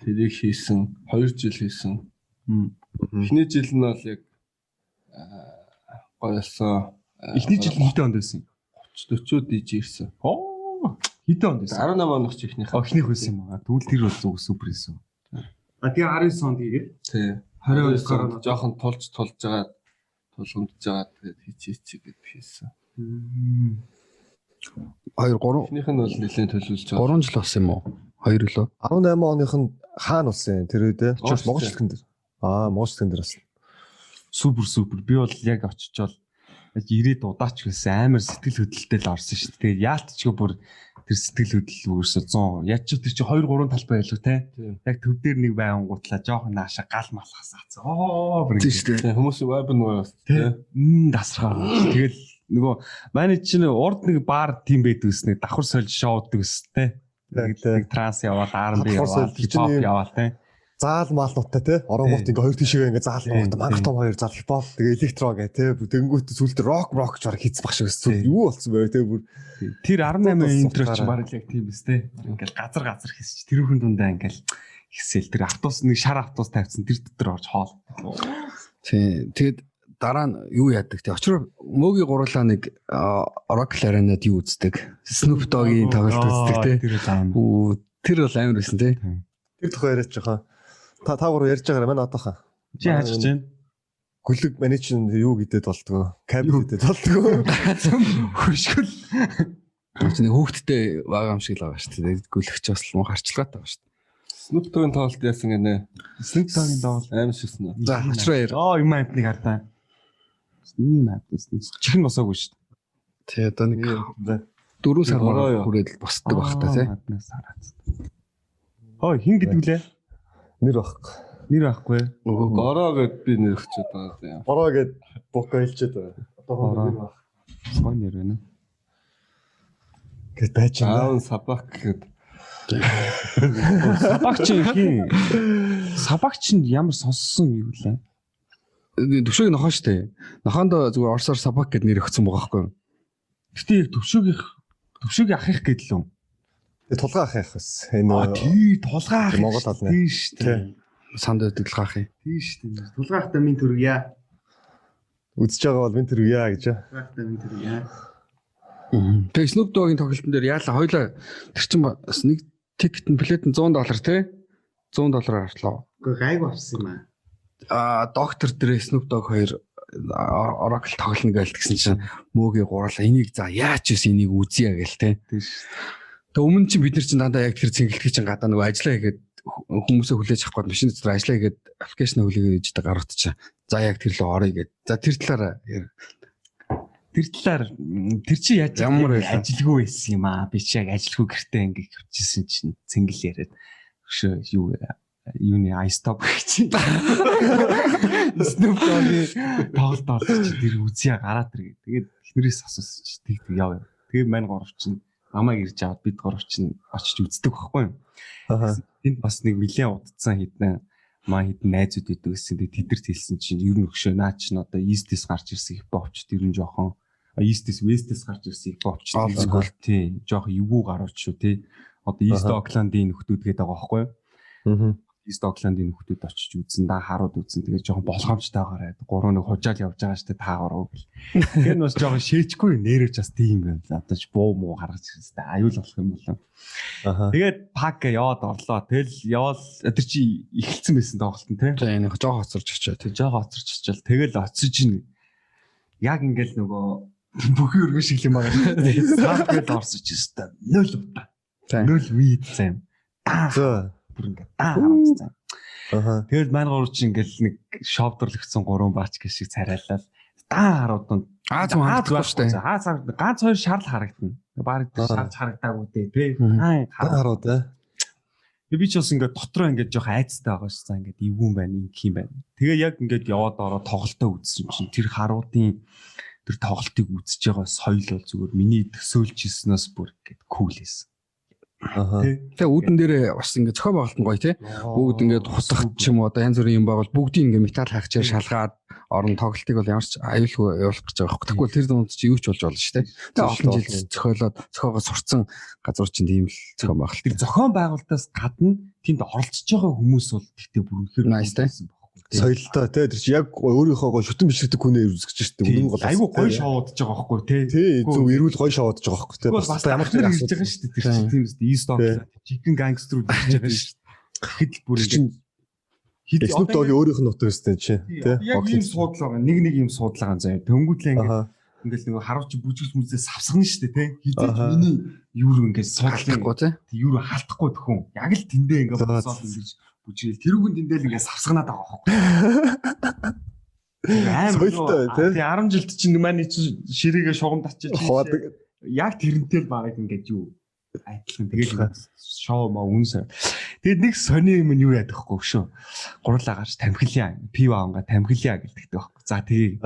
тэрийг хийсэн, 2 жил хийсэн. Эхний жил нь бол яг гоёлсон. Эхний жил нь хэдэн онд байсан юм? 30 40-од иж ирсэн. Оо, хэдэн онд байсан? 18 оных чи эхнийх. Эхнийх байсан юм аа. Тэгвэл тэр бол зүг супер байсан. А тэгээ 19 онд хийгээд. Тий. 22 онд жоохон тулж байгаа, тулгамдж байгаа тэгээд хийчихээ гэд хийсэн. 2 3 Эхнийх нь бол нэлээд төлөвлөж байгаа. 3 жил болсон юм уу? 2 лөө. 18 оных нь хаана болсон юм тэр үед те? Орос Монгол шилтгэн дээр. Аа, Монгол шилтгэн дээр болсон. Супер супер. Би бол яг очичоол ирээд удаач гэсэн амар сэтгэл хөдлөлтэй л орсон шүү дээ. Тэгээд яалтчгүй бүр тэр сэтгэл хөдлөл үүсээ 100. Яаж ч тэр чи 2 3 талбай байлгүй те. Тийм. Яг төв дээр нэг байнгуутлаа жоохон нааша гал малхаас аацсан. Оо бүр Тийм шүү дээ. Тийм хүмүүс vibe нь бас Тэ. тийм. Дасархаа. Тэгэл нөгөө манай чинь урд нэг бар тийм байдаг ус нэг давхар сольж шоудаг ус те. Нэг транс яваал, R&B Давхар яваал, сольж хип хоп чинь ийм- яваал те. Заал маалнуудтай те. Оронгууд ингээ хоёр тишээгээ ингээ заал нуудтай мангар том хоёр заал хипхоп тэгээ электро гэ те. Тэнгүүт сүлд рок рок ч бараг хийц баг шиг өссөн. Тийм. Юу болсон бэ те бүр Тэр 18 Бас интро чинь утгаараа. бараг л яг тийм биз те. Ингээл газар газар хийсч тэр хүн дундаа ингээл хэсэл тэр автобус нэг шар автобус тавьсан тэр дотор орж хоол. Тийм. Тэгээд дараа нь юу яадаг те. Очроо мөөгийн гурлаа нэг Oracle Arena-д юу үздэг. Snoop Dogg-ийн тоглолт үздэг те. Тэр бол амар. Үү тэр бол амар байсан те. тэр тухай яриач жоохон. Та та гурав ярьж байгаарай манай одоохон. Чи яаж гэж байна? Гүлэг миний чинь юу гэдэд болдгоо. Кабел гэдэд болдгоо. Хөшгөл. Тэр чинь нэг хүүхдтэй байгаа юм шиг л байгаа шүү дээ. Гүлэгч бас л муу харчилгаатай байгаа шүү дээ. Snoop Dogg-ын тоглолт яасан гинэ. Snoop Dogg-ын тоглолт. Аим шигсэн. За очроо яар. Аа юм амтныг хардаа. Ийм амтнаас чихэн босоогүй шүү дээ. Тий одоо нэг 4 сар Бороо юу? хүрээд л босдог байх та тий. Маднаас хараад. Хой хин гэдэг лээ? Нэр байхгүй. Нэр байхгүй. Нөгөө Бороо гэд би нэр өгчөөд байгаа юм. Бороо гэд бука хэлчихэд байгаа. Одоохондоо Бороо. нэр байх. Гой нэр байна. Гэт байж байна. Аав нь Сабак гэд. Сабагч хин. Сабагч нь ямар сонссон юу лээ? Төвшөөг нохоо шүү дээ. Нохоондоо зүгээр орсоор сабак гэд нэр өгсөн байгаа байхгүй юу? Гэтэ яг төвшөөгийнх төвшөөгийн ах их гэдэл үү? Тэгээ тулгаа ах яах вэ? Энэ Аа тий тулгаа ах. Монгол ална. Тий шүү дээ. Санд байдаг л ах юм. Тий шүү дээ. Тулгаа ахтай минь төргийа. үзэж байгаа бол минь тэр үеэ гэж. Тулгаа ахтай минь төргийа. Тэгээ Snoop Dogg-ийн тоглолтын дээр яалаа хоёлаа тэр чинь бас нэг тикет нь плет нь 100 доллар тий 100 доллараар авчлаа. Үгүй гайгүй авсан юм аа. А доктор дээр Snoop Dogg хоёр Oracle тоглоно гээл тэгсэн чинь мөөгийн гурлаа энийг за яаж ч энийг үзье гээл тий. Тий шүү. Тэгээ өмнө чинь бид нар чинь дандаа яг тэр цэнгэлтгийг чинь гадаа нөгөө ажиллаа хийгээд хүмүүсээ хүлээж авах гээд машин дотор ажиллаа хийгээд аппликейшн хүлээгээд иждэг гарууд чинь за яг тэр лөө орё гээд за тэр талаараа Тэр талаар тэр чи яаж Ямар байлаа? ажилгүй байсан юм аа. Би чи яг ажилгүй гэртээ ингэ хөвчсөн чинь цэнгэл яриад өшөө юу юуны iStop гэж чинь. Snoop Dogg-ийн тоглолт олж чи тэр үзье гараад ир гэ. Тэгээд эхнэрээс асуусан чи тэг тэг яв. Тэгээд мань гурав чинь намайг ирж аваад бид гурав чинь очиж үздэг байхгүй юу? Аа. Тэнд бас нэг нэлээд удцсан хідэн маа хідэн найзууд байдаг гэсэн. Тэгээд тэдэрт хэлсэн чинь ер нь өгшөө наа чинь одоо East-ээс гарч ирсэн хипхопчд ер нь жоохон East-ээс West-ээс гарч ирсэн хипхопчд Old school. тий жоохон эвгүй гарууч шүү тий. Одоо East Аха. Oakland-ийн нөхдүүд гэдэг байгаа байхгүй юу? Аа. East Oakland-ийн нөхдүүд очиж үзсэн, да харууд үзсэн. Тэгээд жоохон болгоомжтойгоор гурав нэг хужаал явж байгаа штэ та гурав гэл. Тэгэхээр нь бас жоохон шээчгүй нэрэж бас тийм юм байна. Одоо ч буу муу гаргаж ирсэн штэ. Аюул болох юм болов. Аа. Тэгээд пак яваад орлоо. Тэгэл яваал тэр чи эхэлсэн байсан тоглолт нь тий. За энэ жоох хоцорч очоо тий. Тэг жоох оцорч очил. Тэгэл очиж ин яг ингээл нөгөө бүхий өргөн шиг юм байгаа шүү дээ. Сав гэл орсож өстой. Нөл удаа. Тий. Нөл вид зам. Даа За. бүр ингээ даа харуулсан. Аа. Тэгэл маань гурав чи ингээл нэг шовдорлогдсон гурван баач гэх шиг царайлал даа харууданд Аа зүг харагдахгүй шүү дээ. Аз харагдана. Ганц хоёр шарл харагдана. Бараг тэр Аа. шарж харагдаагүй дээ тий. Мгм. Аа Дан харууд аа. Би би ч бас ингээд дотроо ингээд жоох айцтай байгаа ш. За ингээд эвгүй юм байна, ингэх юм байна. Тэгээ яг ингээд яваад ороо тоглолтоо үзсэн чинь тэр харуудын тэр тоглолтыг үзэж байгаа соёл бол зүгээр миний төсөөлж ирснээс бүр ингээд кул байсан. Аа. Тэгээ үүдэн дээрээ бас ингээд зохион байгуулалт нь гоё тий. Бүгд ингээд хутгах ч юм уу одоо янз бүрийн юм байгуул бүгдийг ингээд металл хайхчаар шалгаад орон тоглолтыг бол ямар ч аюулгүй явуулах гэж байгаа байхгүй. Тэгвэл тэр дунд чи юу ч болж болно шүү дээ. Тэгээ олон жил зохиолоод зохиогоо сурцсан газар чинь тийм л зохион байгуулалт. Тэр зохион байгуулалтаас гадна тэнд оролцож байгаа хүмүүс бол тэгтээ бүр үнэхээр Nice, тий. байсан байхгүй. тий. Соёлтой тий тэр чи яг өөрийнхөө гоо шүтэн бишрдэг хүнээ үзэж штэ Тийм. үнэн гол. Айгуу гоё шоудж байгаа байхгүй тий. Тий зөв эрүүл гоё шоудж байгаа байхгүй тий. Тэгвэл бас ямар ч нэг ирж асуудал. байгаа шүү дээ. Тэр чинь тийм үст East Oakland Chicken Gangster-ууд ирж байгаа шүү дээ. Тэгэхэд л бүр Тэр чинь ингээд Snoop Dogg-ийн өөрийнх нь нутаг өстэй чи тий. Яг ийм суудлаа байгаа. Нэг нэг ийм суудлаа байгаа заяа. Төнгүүтлээ ингээд Аа. Ингээл нөгөө харууч бүжгэлж мүзээ савсгана шүү дээ, тэ. Хизээч миний юу руу ингээд суулгахгүй тэ. Юу руу халтахгүй төхөн. Яг л тэндээ ингээд босоод ингэж бүжгээл. Тэрүүгэн тэндээ л ингээд савсганаад байгаа байхгүй. Амар соёлтой тий. Тэгээ 10 жилд чинь манай чинь ширээгээ шугам татчих. Яг тэрнтэй л бараг ингээд юу адилхан. Тэгэл шоу маа үн сайн. Тэгээд нэг сони юм нь юу яадаг вэ шүү. Гурлаа гарч тамхилъя. Пиво авангаа тамхилъя гэлдэгтэй байхгүй. За тэгээ.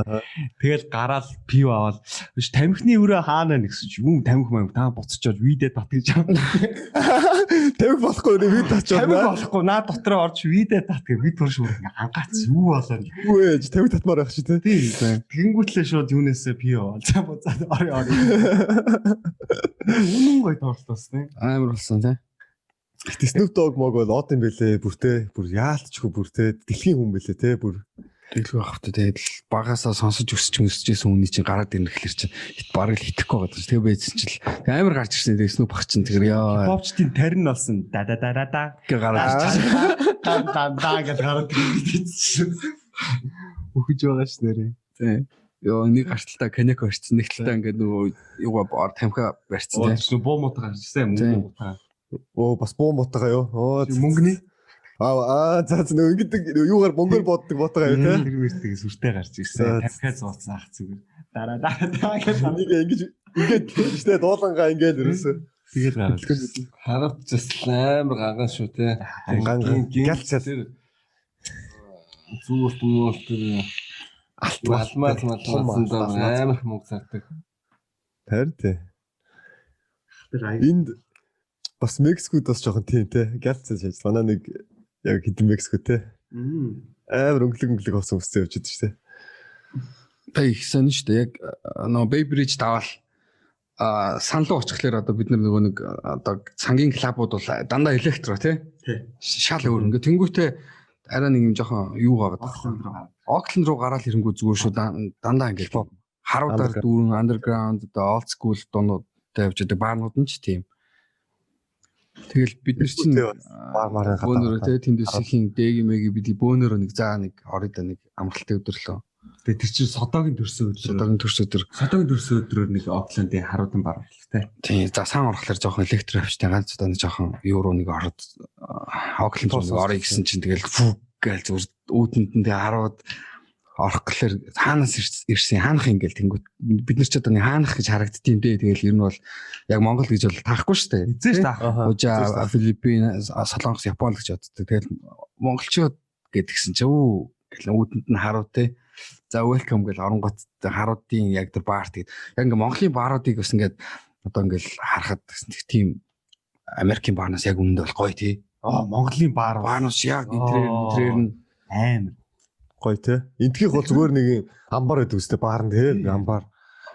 Тэгэл гараал пиво аваад биш тамхины өрөө хаана нэгсэн чи юм тамхи мам та буцаж видео тат гэж. Тамхи болохгүй вид татчих. Тамхи болохгүй наа дотроо орж видео тат гэ бид түр шүр ингээ ангац юу болоо. Юу ээж тамхи татмаар байх чи тий. Тэгэнгүүтлээ шууд юунээсээ пиво аваад за буцаад орё орё. Үнэн гоё тоглолт болсон. Амар болсон тий. Гэтэ Snoop Dogg мог бол од юм бэлээ бүртээ бүр яалтчгүй бүртээ дэлхийн хүн бэлээ те бүр дэлгүү хавтаа тэгээд л багасаа сонсож өсч өсөжсэн хүний чинь гараад ирэхлээр чинь хит бараг л итгэхгүй байгаа юм. Тэгээ байжсэн чинь л амар гарч ирсэн. Тэгээ Snoop бах чинь тэр яа. Хипхопчдын тарин болсон. Да да да да да гэ гараад ирсэн. Да да да гэж гараад ирсэн. Үхэж байгаа ш нэрээ. Тий. Йоо нэг гарталтаа Канеко ирсэн. Нэг талдаа ингээд нөгөө юугаа боор тамхи барьсан тий. Буу муутаа гарч ирсэн мөнгө муутаа. Оо бас буу муутагаа юу? Оо мөнгөний Аа за нөө ингэдэг юугаар мөнгөөр боддог ботгаа юу те. Тэр мэртэг сүртэй гарч ирсэн. Тамхиа зууцсан ах зүгээр. Дараа дараа дараа гэж нэг ингэж ингээд тийштэй дуулангаа ингээд ерөөсөө. Тэгэл гараад ирсэн. Харавч бас амар ганган шүү те. Ганган галцал тэр зүүрт муулт тэр алмаз малмазсан даа амар их мөнгө зардаг. Харин тий. Энд бас Мексикод бас жоохон тийм те. Галцал шаж. Манай нэг яг хэдэн Мексико те. Амар өнгөлөг болсон үстэй явж идэв шүү дээ. Та их сонь шүү дээ. Яг нөгөө Bay Bridge даваал санал руу очихлаар одоо бид нар нөгөө нэг одоо цангийн клубууд бол дандаа электро тий. Шал өөр ингээ тэнгүүтээ арай нэг юм жоохон юу гагаад Окленд руу гараал ирэнгүү зүгээр шүү дандаа ингээ харуудаар дүүрэн underground одоо old school дуунуудтай явж байгаа баарнууд нь ч тийм. Тэгэл бид нар чинь баар марын гадаа бөөнөрөө те тэндээс ихийн дэги мэги бид бөөнөрөө нэг заа нэг орё да нэг амралтын өдөрлөө. Тэгээ тэр чинь Содогийн төрсөн өдөр. Содогийн төрсөн өдөр. Содогийн төрсөн өдрөөр нэг Оклендын харуудан бар орлоо те. Тийм за сан орохлоор жоохон электро авчтай ганц удаа нэг жоохон евро нэг ороод Окленд руу нэг орё гэсэн чинь тэгэл фүү гээл зүгээр үүдэнд нь тэгээ харууд орох гэхлээр хаанаас ирсэн хаанах ингээл тэнгүүт бид нар ч одоо нэг хаанах гэж харагддığım дээ. Тэгэл ер нь бол яг Монгол гэж бол таахгүй шүү дээ. Эзэн ш таах. Хужаа Филиппин, Солонгос, Япон гэж боддог. Тэгэл монголчууд гэдгсэн чи үү гэл үүдэнд нь харуу те. За welcome гэл оронгот харуудын яг тэр баар тэгээд яг ингээ Монголын бааруудыг бас ингээд одоо ингээл харахад гэсэн тийм Америкийн баарнаас яг үнэндээ бол гоё тий. Аа Монголын баар баарнаас яг энтрээр нь амар гоё те. Энтхийг бол зүгээр нэг амбар гэдэг үстэй баар нь те амбар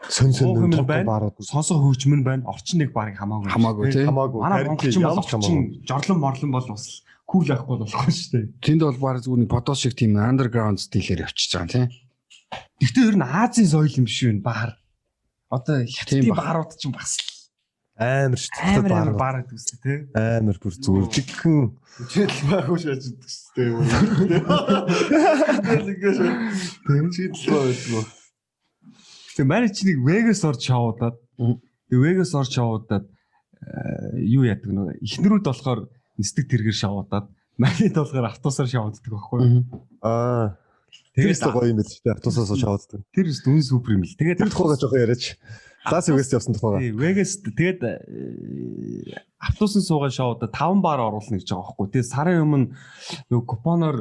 сөн сөн том баарууд сонсох хөгжим нь байна. Орчин нэг барыг хамаагүй. Хамаагүй те. Хамаагүй. Манай монголчин бол орчин жорлон морлон бол бас кул авахгүй болохгүй шүү дээ. Тэнд бол баг зүгээр нэг бодоо шиг тийм underground стилээр явчихж байгаа тийм. Гэхдээ ер нь Азийн соёл юм биш үү баар. Одоо хятадын баарууд чинь бас амар шүү дээ. Амар баар гэдэг үстэй тий. Амар бүр зүгээр жигхэн Жишээл байгуу шааж идэх шүү дээ. Тэгэл ингэ шүү. Тийм читэл байдгүй. Тэгээ манай чи нэг Vegas орж шоудаад тэгээ Vegas орж шоудаад юу яадаг нөө эхнэрүүд болохоор нисдэг тэргээр шоудаад манайд болохоор автобусаар шоуддаг байхгүй юу? Аа. Тэр өстө гоё юм байл шүү дээ. Автобусаас шоуддаг. Тэр өстө үн супер юм л. Тэгээд тэр тухайгаа жоохон яриач. Лас Вегас явсан тухайгаа. Тий, Вегас тэгээд автобусын суугаа шоудаа 5 бар оруулна гэж байгаа байхгүй. Тэгээд сарын өмнө нөгөө купоноор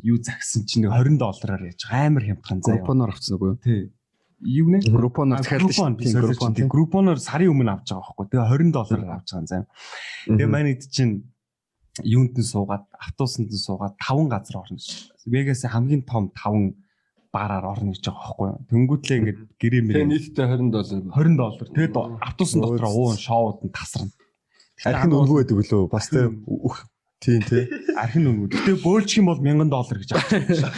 юу загсан чинь нэг $20 яаж амар хямдхан заяа. Купоноор авсан үгүй юу? Тий. Юу нэ? Группоноор захиалдаг шүү дээ. Тий, группоноор сарын өмнө авч байгаа байхгүй. Тэгээ $20 авч байгаа юм заяа. Тэгээ манайд чинь юунд нь суугаад автобусанд нь суугаад 5 газар орно шүү. Вегасын хамгийн том 5 бараар орно гэж байгаа байхгүй юу. Тэнгүүтлээ ингээд гэрээ мэрээ. Тэгээ нийтдээ $20. $20. Тэгээд автобусын дотор уун шоуд нь тасарна. Архин үнэгүй байдаг лөө. Бас тэ өөх тийм тий. Архин үнэгүй. Гэтэ бөөлчих юм бол $1000 гэж авчих.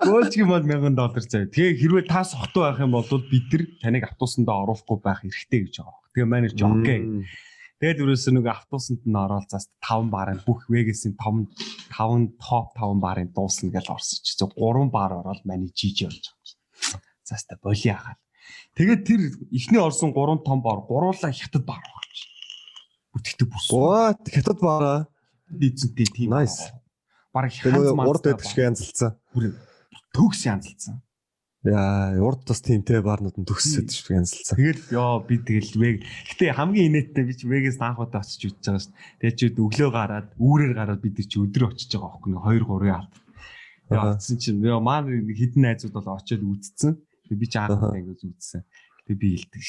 Бөөлчих юм бол $1000 заяа. Тэгээ хэрвээ та сохтуу байх юм бол бид нар таныг автобусандаа оруулахгүй байх эрхтэй гэж байгаа. Тэгээ манай чи окей. Тэгээд ерөөсөө нэг автобусанд нь ороод зас 5 барын бүх Vegas-ийн 5 топ 5 барын дуусна гэж орсон чи. 3 бар ороод манай жижи болж байгаа юм чи. Заста боли ахаал. Тэгээд тэр эхний орсон 3 том бар гуруулаа хятад бар болж. Бүр тэгтээ бүр What? Хятад бараа. эзэнтэй тийм. Nice. Бараг Тэгээ хянз урд байдаг шиг янзалцсан. Бүр төгс янзалцсан. Яа, урд бас тийм те барнууд нь төгсөд шиг янзалцсан. Тэгэл ёо би тэгэл вэг. Гэтэ хамгийн инээдтэй би чи Вегас анх удаа очиж үзэж байгаа шүү дээ. Тэгээд чи өглөө гараад үүрээр гараад бид нар чи өдөр очиж байгаа байхгүй 2 3-ын алт. Тэгээ очисон чинь ёо маа нэг хідэн найзууд бол очиод үзсэн. Тэгээ би чи анх удаа ингэж үзсэн. Тэгээ би хэлдэг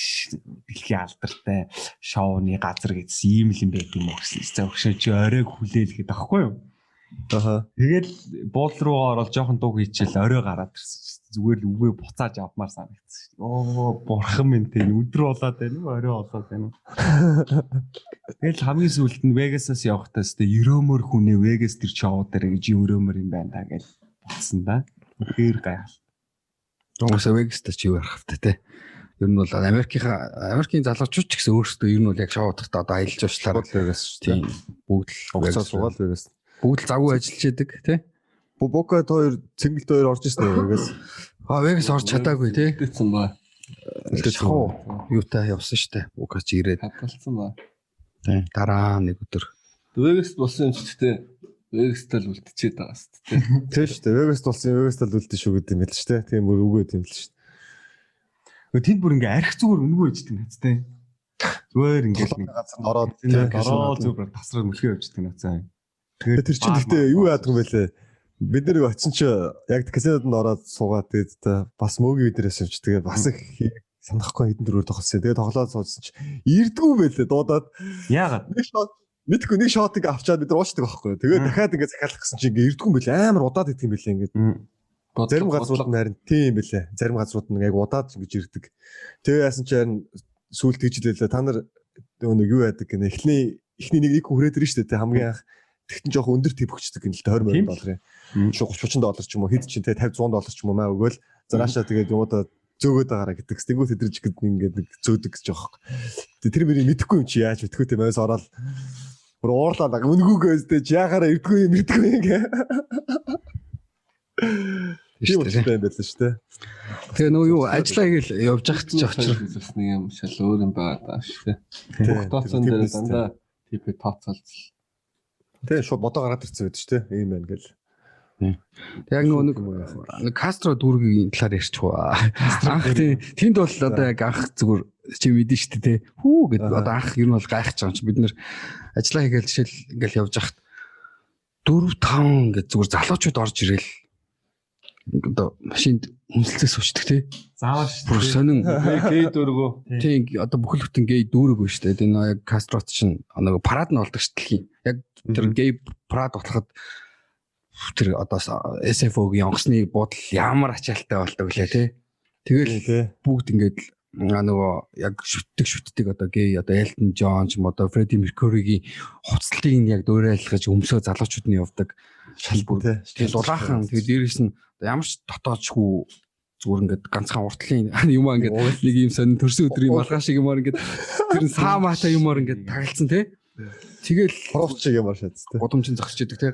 дэлхийн алдартай шоуны газар гэсэн ийм л юм байт юм уу гэсэн. За өгшөө чи оройг хүлээл гэдэг аахгүй юу? Аха. Тэгэл буул руугаа ороод жоохон дууг хийчихэл орой гараад ирсэн чинь зүгээр л үгээ буцааж авмаар санагдсан шүү. Оо бурхан минь тэ өдөр болоод байна уу орой болоод байна уу. Тэгэл хамгийн сүүлд нь Vegas-аас явахдаа өстө өрөөмөр хүнээ Vegas тэр шоу дээр гэж өрөөмөр юм байна да гэж бодсон да. Үнэхээр гайхал. Угаасаа Vegas-тай чи юу ярих вэ те. Ер нь бол Америкийн залуучууд ч гэсэн өөрсдөө ер нь бол яг шоу утгатай одоо аялал жуулчлалаар Сугаал Vegas шүү дээ. тийм бүгд л Угсаа сугаал Vegas. Бүгд л завгүй ажиллаж идэг те. Бока хоёр цэнгэлд хоёр орж ирсэн үү Vegas? А Vegas орж чадаагүй те. Үлдээсэн ба. Үлдээсэн. Шоу юутай явсан штэ. Бука чи ирээд Хадгалсан ба. тийм дараа нэг өдөр. Vegas болсон юм чи гэхдээ Vegas-тай л үлдчихэд байгаа шүү дээ. Тийм шүү дээ. Vegas болсон Vegas тал үлдэн шүү гэдэг юм байл шүү дээ. Тийм бүр үгүй тийм л шүү. Гэхдээ тэнд бүр ингээ арх зүгээр өнгөө иждэг нэцтэй. Зүгээр ингээ Толгойн газар нь ороод нэг ороо зүгээр тасраад мөлхөө явждаг нэцээ. Тэр чинь гэхдээ юу яадаг юм бэ лээ? Бид нэр очин чи яг казинод нь ороод суугаад тэгээд та бас мөөгийн видерээс явж тэгээд бас их санахгүй хэдэн дөрөөр тоглосон. Тэгээд тоглоод суудсан чи ирдгүү байлээ дуудаад Яагаад? нэг шот мэдгүй нэг шотыг авчаад бид нар уучдаг байхгүй. Тэгээд дахиад ингээд захиалах гэсэн чи ингээд ирдгүү юм байлээ. Амар удаад идэх юм байлээ ингээд. Зарим газрууд нь харин тийм байлээ. Зарим газрууд нь яг удаад ингэж ирдэг. Тэгээ яасан чи харин сүүлд тэгж лээ. Та нар нэг юу яадаг гэнэ. Эхний нэг нэг хүрээд ирнэ шүү дээ. Тэ хамгийн анх тэгтэн жоох өндөр тип өгчдөг гэнэ л 20 Тийм 20 долларын. 30 30 доллар ч юм уу хэд чинь тэ 50 100 доллар ч юм уу маа өгөөл. Зараашаа тэгээд юмудаа зөөгөөд байгаараа гэдэг. Тэнгүүт тэдэрч гээд ингээд нэг зөөдөг гэж байгаа юм. Тэр мөрийг мэдэхгүй юм чи яаж мэдэхгүй те маяс ороод бүр уурлаа үнгүүгээс тэ яхаараа ирдгүй юм ирдгүй юм гэ. Тийм учиртай юм байлаа шүү дээ. Тэгээ нөө юу ажиллаа хийгээл явж байхад чи очир. Бас нэг юм шал өөр юм байгаа даа шүү дээ. Тий, Бүх тооцоон тэр дээр типнес дандаа типэ тооцоолцол. Тий, шууд бодоо гараад ирсэн байдаг шүү дээ. Ийм байна гэл. Яг нөгөө нэг Кастро дүүргийн талаар ярьчих уу. Анх тийм тэнд бол одоо яг анх зүгээр чи мэдэн шүү дээ те. Хүү гэд одоо анх ер нь бол гайхаж байгаа юм чи бид нэр ажиллаа хийгээл жишээл ингээл явж байхад 4 5 ингээд зүгээр залуучууд орж ирээл одоо машинд үнсэлцээ суучдаг те. Заавал шүү. Бүр сонин Гей дөргөө. тийм одоо бүхэл бүтэн гей дүүрэг байна шүү дээ. Тэр нөгөө яг Кастрот чинь нөгөө парад нь болдог шүү дэлхийн. Яг тэр гей парад болоход тэр одоо SFO-гийн онгоцны буудал ямар ачаалттай болдог лээ те. Тэгэл Тий. бүгд ингээд нөгөө яг шүтдэг одоо гей одоо Элтон Джон ч юм одоо Фредди Меркьюригийн хувцлыг нь яг дуурайлгаж өмсөө залуучууд нь явдаг. Шал бүр Тий. тэгэл улаахан тэгээ дээрээс нь одоо ямар ч дотоочгүй зүгээр ингээд ганцхан уртлын юм аа ингээд нэг юм сонин төрсөн өдрийн малгай шиг юмар ингээд тэр нь саамаатай юмар ингээд тагалцсан тий. Тэгэл Хурууч шиг юмар шатс тий. гудамжин зогсож идэг тий.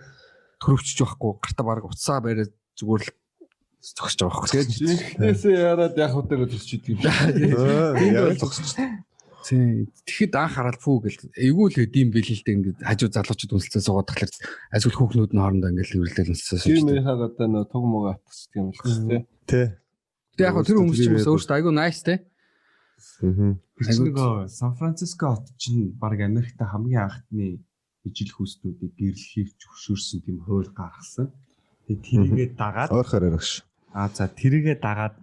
Төрөвчж байхгүй гартаа баг утсаа бариад зүгээр л зогсож байгаа байхгүй тий. Жинхнээсээ яраад яг удаа зөсч идэг юм шиг. Яг л зогсож. Тийм. Тэгэхэд анх хараад фүү гэл эйгүү л хэдийн бэлээ л дээ ингээд хажуу залуучууд үнсэлцээ суугаад тахлаар эсвэл хүүхнүүд нь хоорондоо ингээд хэврэлдэл үнсэлцээ Тэр сууж. мэрийг одоо нөө туг муугаа атгах юм л ч тий. Тий. Тэг яг хөө тэр хүмүүс ч юм өөрсдөө айгүй nice те. Аа. Тэр чинь нөгөө Сан Франциско хот чинь баг Америкт хамгийн анхны ижил хүүснүүдийг гэрлэхийг зөвшөөрсөн тийм хууль гаргасан. Тэгээ тэрийгээ дагаад Ойрхоор ярих. аа за тэрийгээ дагаад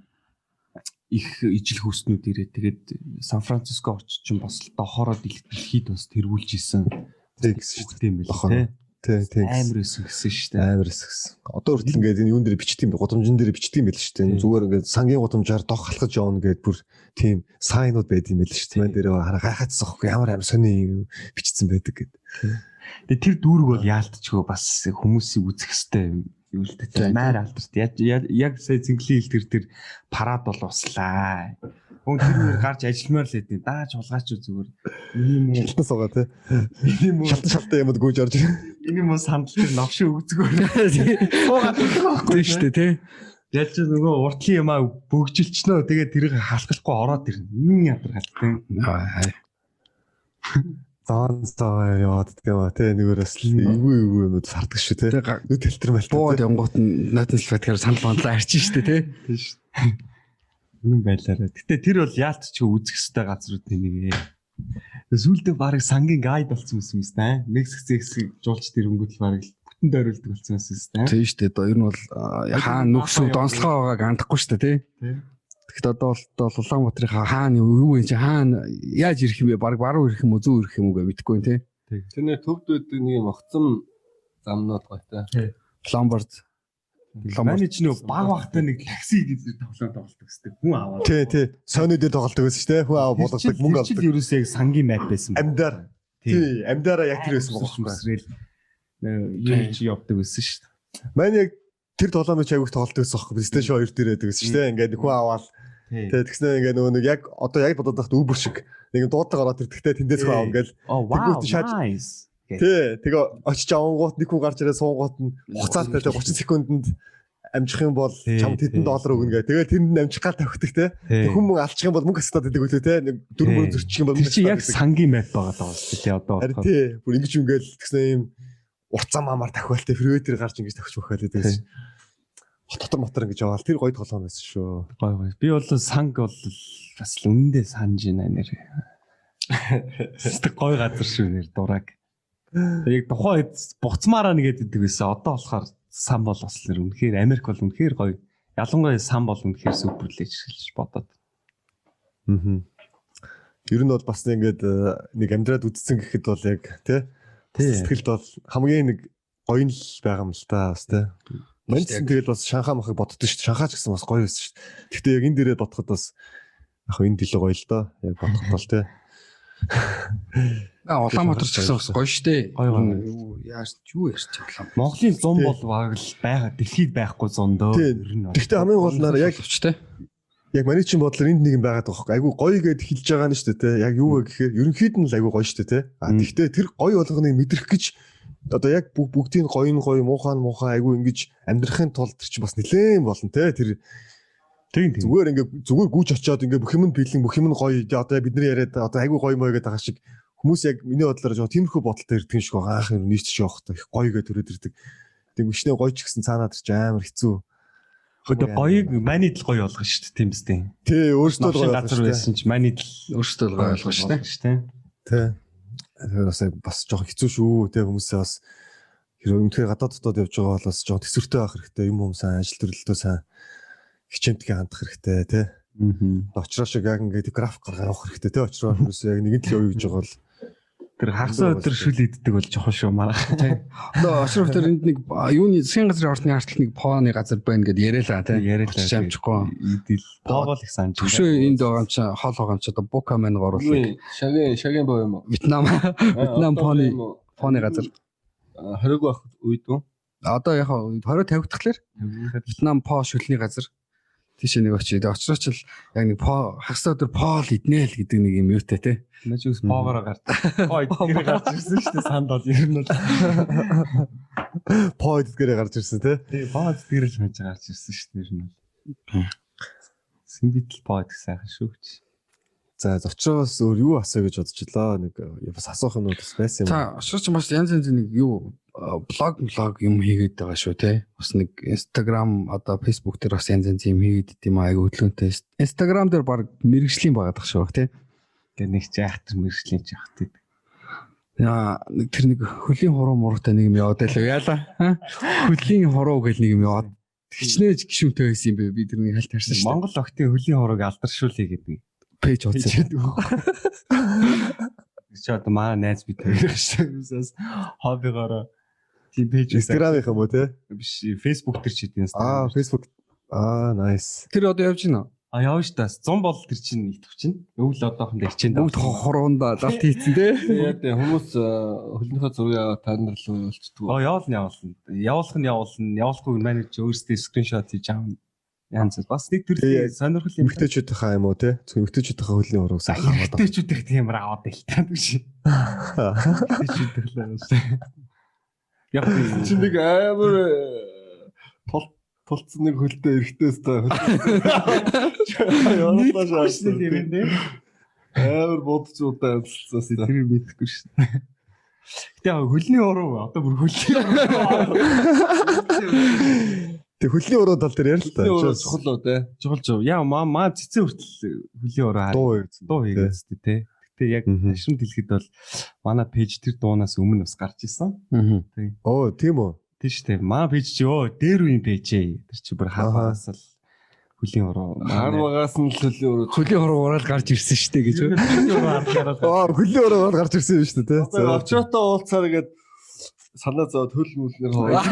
их ижил хүүснүүд ирээд тэгээд Сан Франциско хот чинь бас л дохороо дэлхийд бас тэргүүлж исэн. Тий гэсэн шүү Хүүхдээ юм Дохороо. байна дээ. Тий, тий. тий. Амар өсөн гэсэн шүү дээ. Амар эсгсэн. Одоо хүртэл ингээд энэ юун дээр бичдэг юм бэ? Гудамжин дээр бичдэг юм байл шүү дээ. Тий. Зүгээр ингээд сангийн гудамжаар дох халахж явна гээд бүр тийм сайнууд байд юм байл шүү дээ. Ман дээр хараа гайхаадсан хөөхгүй ямар амар сони юм бичсэн байдаг гээд. Тэгээ тэр дүүрэг бол яалтчгүй бас хүмүүсийг үзэх хэвээр юм юу л дээ. Майр алдарт яг сая зинглийн хил тэр парад бол услаа. Хүн тэр үеэр гарч ажилламаар л хэдий. Дааж хулгайч зүгээр. Миний муу Шалтан суугаа тий. миний муу Шалтан шалтан юмуд гүйж орж. миний муу сандал тэр новшин өгцгөө. Суугаад өгөх байхгүй Тийм шүү дээ тий. Ялж нөгөө уртлын юмаа бөгжилчнөө тэгээд тэрийг халахлахгүй ороод ирнэ. Мин ядаргалтай. Зоон зоо яваад гэдэг юм а тий нэгээрээс л эвгүй эвгүй юмуд сардаг шүү тий. Нүд хэлтэр мэлтэр. Бууд явгоот нь нотон салфеткаар санал бандлаа арчин шүү дээ тий. Тийм шүү. Үнэн байлаараа. Гэтэ тэр бол яалтч үзэх ёстой газруудын нэг ээ. Сүүлдээ барыг сангийн гайд болсон юм байна. Мексик зэксийг жуулч дэрнгүүт л барыг бүтэн дойруулдаг болсон юм байна. Тийм шүү дээ. Одоо ер нь бол хаана нүхсүү донслогоо байгааг андахгүй шүү дээ тий. Тэгэхэд одоо бол Улаанбаатарын хаана юу юм чи хаана яаж ирэх юм бэ? Бараг баруун ирэх юм уу зүүн ирэх юм уу гэж мэдэхгүй юм тий. Тэр нэр төвд байдаг нэг юм огцом замнууд гоё те. Ломбард. Манай ч нөө баг багтай нэг такси гэж тоглоом тоглолдог гэсэн. Хүн аваад. Тий, тий. Sony дээр тоглолдог байсан шүү дээ. Хүн аваа болгодог, мөнгө авдаг. Тэр ерөөсөө яг сангийн map байсан. Амьдаар. Тий, амьдаараа яг тэр байсан байгаа байхгүй. Юу чи явдаг байсан шүү дээ. Манай яг тэр тоглоомыг чи айгүйх тоглолдог байсан байхгүй. PlayStation 2 дээр байдаг байсан шүү дээ. Ингээд хүн аваад тэгээ тэгснэ ингээд нөгөө нэг яг одоо яг бодоод байхад Uber шиг нэг юм дуудлага ороод ирдэхтэй тэндээс хүн аав ингээд тэгвэл шааж. Тий, тэгээ очиж авангуут нэг хүн гарч ирээ суунгуут нь хугацаатай 30 секундэд амжих юм бол чамд хэдэн доллар өгнө гэ. Тэгээ тэнд нь амжих гал тавхдаг те. Хүн мөн алчих юм бол мөнгө астаад байдаг үлээ те. Нэг дөрөв мөрөн зөрчих юм бол тэр чинь яг сангийн map байгаа даа шүү дээ одоо. Харин тий, бүр ингэж ингээл тэгснэ юм урт зам амаар тавхиал те. Freeway дээр гарч ингэж тавхиж мөхөөл те. Дотор мотор ингэж яваал тэр гоё тоглоом байсан шүү. Гоё гоё. Би бол санг бол бас л үнэндээ санаж байна нэр. Сэтгэл гоё газар шүү нэр дураг. Яг тухайн үед буцмаараа нэгэд идэг байсан. Одоо болохоор сан бол бас нэр үнэхээр Америк бол үнэхээр гоё. Ялангуяа сан бол үнэхээр супер л гэж бодоод. Аа. Ер нь бол бас ингээд нэг амьдраад үдцсэн гэхэд бол яг тий сэтгэлд бол хамгийн нэг гоё нь л байгаа юм л та бас тий. Манайсан тэгэл бас Шанхай махыг боддоо шүү дээ. Шанхай ч гэсэн бас гоё байсан шүү дээ. Гэхдээ яг энэ дээрээ бодоход бас яг энэ дэлээ гоё л доо. Яг бодоход бол тий. Улаанбаатар ч гэсэн бас гоё шүү дээ. Гоё гоё. Яаж юу ярьж байгаа юм. Монголын зун бол баг л байгаа дэлхийд байхгүй зун дөө. Ер нь. Гэхдээ хамгийн гол нь яг өвчтэй. Яг миний чинь бодлоор энд нэг юм байгаад байгаа хөөе. Айгу гоё гэд хэлж байгаа нь шүү дээ те. Яг юу вэ гэхээр ерөнхийд нь л айгу гоё шүү дээ те. А тэгвэл тэр гоё болгоныг мэдрэх гэж одоо яг бүгдийн гоё нь гоё, муухай нь муухай айгу ингэж амьдрахын тулд тэр чинь бас нэлээд болно те. Тэр тийм зүгээр ингээ зүгээр гүйж очиод ингээ бүх юм нь бэлэн бүх юм нь гоё одоо бидний яриад одоо айгу гоё мой гэдэг байгаа шиг хүмүүс яг миний бодлоор жоо тиймэрхүү бодолтой ирдэг юм шиг байгаа. Анх юм нийт ч явах та их гоё гэж төрөөд ирдэг. Тэг өчнөө гоё ч гэсэн цаанаа тэр чинь амар хэцүү. Одоо гоёг манид л гоё болгоно шүү дээ тийм биз дээ. Тий, өөртөө л гоё газар байсан чи манид л өөртөө л гоё болгоно шүү дээ. Тий. Тэгэхээр бас бас жоохон хэцүү шүү. Тэ хүмүүсээ бас хэрвээ үнэхээр гадаад дотоод явж байгаа бол бас жоохон төсвөртэй байх хэрэгтэй. Юм юм сайн ажил төрөлдөө сайн хичээмтгий хандах хэрэгтэй тий. Очроо шиг яг ингээд график гаргаа явах хэрэгтэй тий. Очроо хүмүүс яг нэгэн тал явъя гэж байгаа бол тэр хагас өдөр шүл иддэг бол чухал шүү марах. Тий. Одоо очроо тэр энд нэг юуны засгийн газрын ордны артал нэг поны газар байна гэд яриалаа тий. Яриалаа. Амжихгүй. Идэл. По бол их санаж. Төвшөө энд байгаа юм чи хол байгаа юм чи одоо Бука мань гурлаг. Шагийн боо юм уу? Вьетнам поны газар. 20 байх үед үү? Одоо яг 20 тавигдхлаар Вьетнам по шүлний газар. Тийш нэг очие. Тэгээ очрооч л яг нэг по хагас өдөр пол иднэ л гэдэг нэг юм юутай те. Наач үс поогоороо гарч. По иддгээрээ гарч ирсэн шүү дээ. Санд бол ер нь бол по иддгээрээ гарч ирсэн те. Тий, по иддгээрээ л хаж гарч ирсэн шүү дээ ер нь бол. Симбитл по идэх сайхан шүү гэж. За, очроос өөр юу асуу гэж бодчихлоо. Нэг бас асуух юмнууд бас байсан юм. За, очрооч бас янз янзын нэг юу блог юм хийгээд байгаа шүү те. Бас нэг Instagram одоо Facebook дээр бас янз янз юм хийгээд идэм айгу хөдөлгөөнтэй. Instagram дээр баг мэрэгжлийн байгаад тах шүү те. Тэгээ нэг жаахтар мэрэгжлийн жаах тийм. Яа, тэр нэг хөлийн хуруу муруутай нэг юм яваад байлаа. Яалаа. Хөлийн хуруу гэл нэг юм яваад хичнээн гişүнтэй байсан юм бэ. Би тэр нэг хальт харсан шүү. Монгол охтын хөлийн хурууг алдаршуулъя гэдэг пэйж утсан. Чи одоо манай найз бид хоёр шүү. Хоббигоороо тийм пэйж Instagram-ийнх юм уу те? Биш, Facebook дээр ч идэв Instagram. Аа, Facebook. Аа, nice. Тэр одоо явж байна уу? А явна шүү дээ. 100 бол тэр чинь итгэв чинь. Өвөл одоохондоо хичээнд. Бүгд хуруунда лалт хийцэн те. Яг хүмүүс хөлнийхөө зургийг аваад та нар руу явуулчихдаг. Оо, явуулна. Явуулах нь явуулна. Явуулахгүй менежер өөрсдөө скриншот хийж аавна. Янз бас нэг төрлийн сонирхол юм. Эмэгтэйчүүдийнхаа юм уу те? Зөв эмэгтэйчүүдийнхаа хөлийн ураг сайхан аваад. Эмэгтэйчүүдийнх тийм аваад байл та биш. Эмэгтэйчүүдийнх л байна. Яг чи нэг амар тул Тулцсан нэг хөлтэй эрэхтэйс та хөлтэй. Явуулаа шүү дээ тийм ээ. Амар бодч удаа амсалцаас та. Тэр мэдэхгүй шүү дээ. Гэтэ яг хөлний уруу одоо бүр хөлний уруу. Тэг хөлний уруу тал дээр ярил л та. Хөлний уруу чухал уу те? Чухал чухал. Яа маа цэцэн хүртэл хөлийн уруу дуу дуу хийгээд те. Гэтэ яг ташрамт хэлэхэд бол манай пэйж тэр дуунаас өмнө бас гарч исэн. Тэг. Оо тийм үү? Тийм шүү дээ. Манай пэйж чи ёо дээр үеийн пэйж ээ. Тэр чи бүр хар багаас л хөлийн уруу. Хар багаас нь л хөлийн уруу. Хөлийн уруу ураал гарч ирсэн шүү дээ гэж. Аа хөлийн уруу гарч ирсэн юм шүү дээ те. Очроотой уулзаар ингээд санаа зовоод хөл мүлнэр хуваа.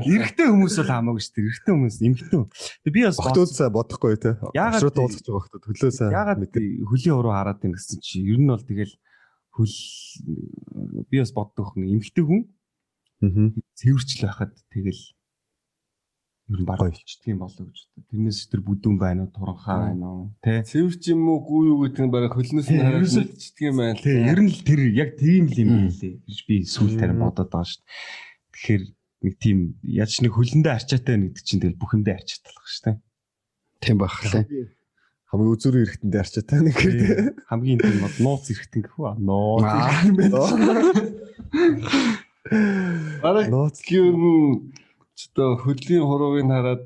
Эрэгтэй хүмүүс бол хамаагүй шүү дээ. Эрэгтэй хүмүүс эмэгтэй. Тэг би бас охтууд сайн бодохгүй те. Очроотой уулзах байгаа охтууд хөлөө сайн. Яагаад хөлийн уруу хараад байна гэсэн чи ер нь бол тэгэл хөл би бас боддог хүн эмэгтэй хүн цэвэрчл байхад тэгэл ер нь бараг болчдөг юм болоо гэж боддог. Тэрнээс тэр бүдүүн байна уу, туранхаа байна уу, тэ? Цэвэрч юм уу, гүй юу гэдэг нь бараг хөлнөөс нь хараад мэдчихдэг юм байна. Тэ, ер нь л тэр яг тийм л юм билээ гэж би сүүл тарин бодоод байгаа шүү дээ. Тэгэхээр нэг тийм яаж нэг хөлөндөө арчаатай байна гэдэг чинь тэгэл бүх юмдээ арчаатай болох шүү дээ. Тийм байх лээ. Хамгийн үзүүрийн эрэхтэндээ арчаатай нэг гэр тэ. Хамгийн тийм бол нууц эрэхтэн гэх үү? Нууц эрэхтэн байна. Бараг нууц ер нь одоо хөлийн хурууг нь хараад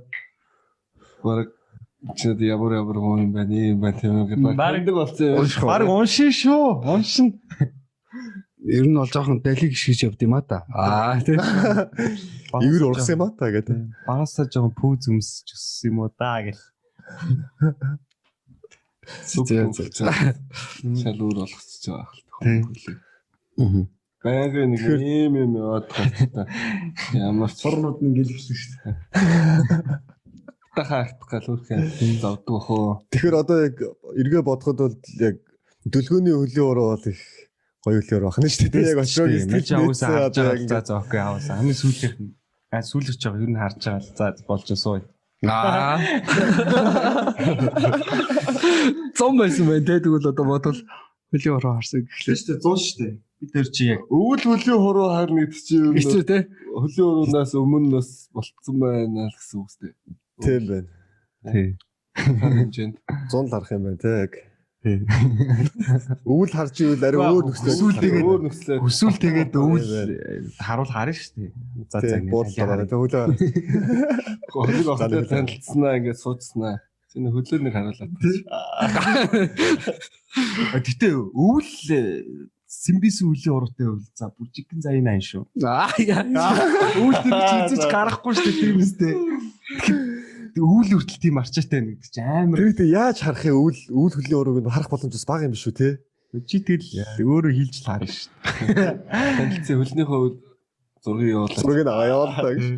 бараг чи ямар ямар гоо юм байна юм байна тийм үү бараг болсон юм. Бараг уншин шүү. Уншин. Ер нь бол жоохон далиг шигж явд юм а та. Аа тийм. Ивэр ургасан юм а та гэдэг. Багасаа жоохон пүүз өмсч өссөн юм уу да гэл. Шал өөр болгоцож байгаа хэл. Тийм. Байнга нэг юм юм яваад байгаа та. Ямар ч сурнууд нь гэлвсэн шүү дээ. Тахаа хартах гал өөрхөн зовдөг бах уу. Тэгэхээр одоо яг эргээ бодоход бол яг дүлгөөний хөлийн уруу бол их гоё хөлийн уруу байна шүү дээ. Яг очроогийн сэтгэл нээсэн одоо яг за за окей аваасаа. Хамгийн сүүлийнх нь сүүлэрч байгаа ер нь харж байгаа л за болж сууя. Аа. 100 байсан байна те тэгвэл одоо бодвол хөлийн уруу харсан гэхлээр шүү дээ 100 шүү дээ. Бид тэр чи яг өвөл хөлийн хуруу харна гэдэг чи юм. Хэцүү те. Хөлийн хуруунаас өмнө бас болцсон байна л гэсэн үг сте. Тийм байна. Тий. Хэмжээнд 100 л харах юм байна те яг. Тий. Өвөл харж ивэл арай өөр нөхцөл тэгээд өөр нөхцөл. Хүсвэл тэгээд өвөл харуул харна шүү дээ. За за ингээд буудлаа. Хөлөө. Хөлөг охтой танилцсанаа ингээд суучснаа. Чиний хөлөө нэг харуулаад. Гэтэ өвөл Симбис үлийн уруутай үйл за бүр жигэн заяа айн шүү. Аа яа. Үйл тэр чи эзэж гарахгүй шүү дээ тийм үстэй. Үйл хүртэл тийм арчаатай байна гэдэг чи амар. Тэр үедээ яаж харах юм үйл үйл хөлийн урууг нь харах боломж бас бага юм биш үү те? Чи тэгэл өөрөө хийлж л харна шүү дээ. Танилцсан хөлнийхөө үйл зургийг явуулаа. Зургийг аваа явуулаа гэж.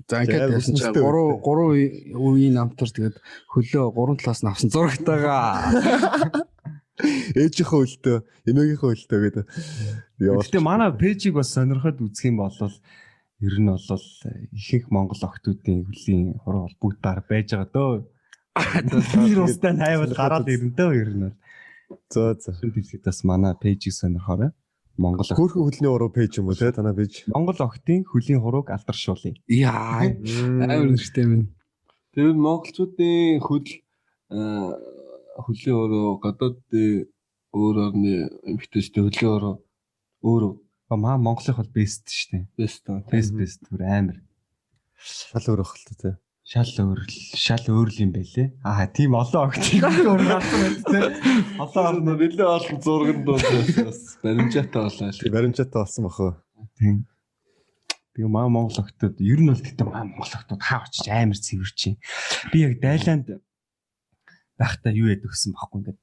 За ингээд яасан чи 3 3 үеийн намтар тэгээд хөлөө гурван талаас нь авсан зурагтайгаа. Ээжийнхээ хөлтөө, эмээгийнхээ хөлтөө гэдэг. Гэтэ манай пэйжийг бас сонирхоод үзэх юм бол ер нь бол ихэнх монгол охтуудын хөлийн хуруу бол бүгд дараа байж байгаа дөө. Тэр устай найвал гараад ирнэ дөө ер нь бол. За за. Шүн дэлхийд бас манай пэйжийг сонирхоорой. Монгол хөөрхөн хөлийн хуруу пэйж юм уу те танаа пэйж. Монгол охтын хөлийн хурууг алдаршуулъя. Яа. Амар нэртэй юм. Тэр нь монголчуудын хөл хөлийн уруу гадаадын өөр орны эмэгтэйчдийн хөлийн уруу өөр үү? Маа Монголынх бол бест шүү дээ. Бест. Бест бест бүр амар. Шал өөр ах л та тий. Шал өөр л юм байлээ. Аа тийм олон огт юм өөр гарсан байт тий. Олон орн нэлээ олон зурганд бас баримжаатай болоо. Тий баримжаатай болсон бах уу. Тийм. Тэгээ маа Монгол охтууд ер нь бол тэгтээ маа Монгол охтууд хаа очиж амар цэвэрч юм. Би яг Дайланд байхдаа юу яадаг гэсэн бахгүй ингээд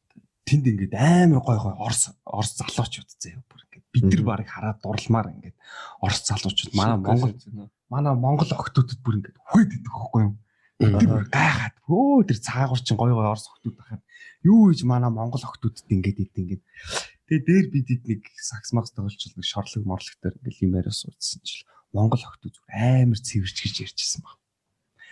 тэнд ингээд амар гой гой Орос залуучууд заяа бүр ингээд бид нар барыг хараад дурламаар ингээд Орос залуучууд манай Монгол охтуудад бүр ингээд хүйд идэх байхгүй юм. Бид нар бүр гайхаад өө тэр цаагуур чинь гой гой Орос охтууд байхад юу гэж манай Монгол охтуудад ингээд идэв ингээд. Тэгээ дээр бид нэг сакс макс тоглолцол нэг шорлог морлог дээр ингээд юм яриа суудсан чил Монгол охтууд зүгээр амар цэвэрч гэж ярьжсэн баг.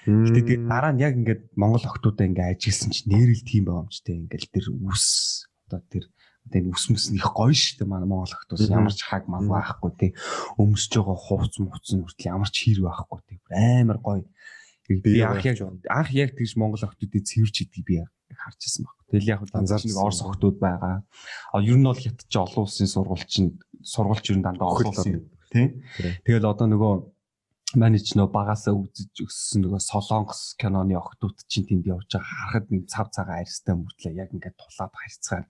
Гэтэ тэгээд дараа нь яг ингээд Монгол охтуудаа ингээд ажигласан чинь нэрэл тийм байгаа юм ч те ингээд тэр үс одоо тэр Одоо энэ үс мөс нь их гоё шүү дээ манай Монгол охид бас ямар ч хаг маг байхгүй тий. Өмсөж байгаа хувц мувц нь хүртэл ямар ч хэр байхгүй тий. Амар гоё. Би анх яг тэгж Монгол охидуудыг цэвэрч идгийг би харж ирсэн баг. Тэгэл яг анзаарч нэг Орос охидууд байгаа. А ер нь бол хятад чи олон улсын сургууль чинь сургуульч ер нь дандаа олон улсын тий. Тэгэл одоо нөгөө манай ч нөө багасаа үзэж өссөн нөгөө Солонгос киноны охидууд чинь тэнд явж байгаа харахад нэг цав цагаан арьстай мөртлөө яг ингээд тулаад харьцгаар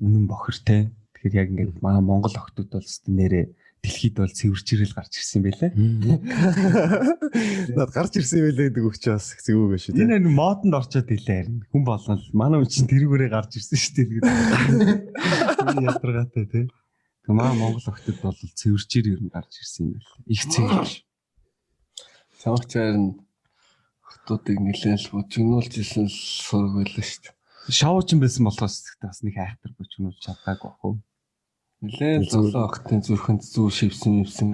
үнэн бохир те. Тэгэхээр яг ингээд манай Монгол охидууд бол өстө нэрээ дэлхийд бол цэвэрчирэл гарч ирсэн юм байлээ. Над гарч ирсэн юм байлээ гэдэг үг чи бас зэвүүгээ шүү дээ. Энэ нэг модонд орчоод илээ харин. Хүн болгон л манай хүн чинь тэрүүгээрээ гарч ирсэн шүү дээ. Энэ ядаргаатай те. Тэгээ манай Монгол охидод бол цэвэрчир ер нь гарч ирсэн юм байлээ. Их цэвэр. Самагч харин хотуудыг нэлээд л бужигнуулж исэн сураг байлаа шүү дээ. Шоучин байсан болохоос гэхдээ бас нэг айхтар бужигнуулж чадаагүй бах уу. Нэлээд золоо охтын зүрхэнд зүү шивсэн юмсан.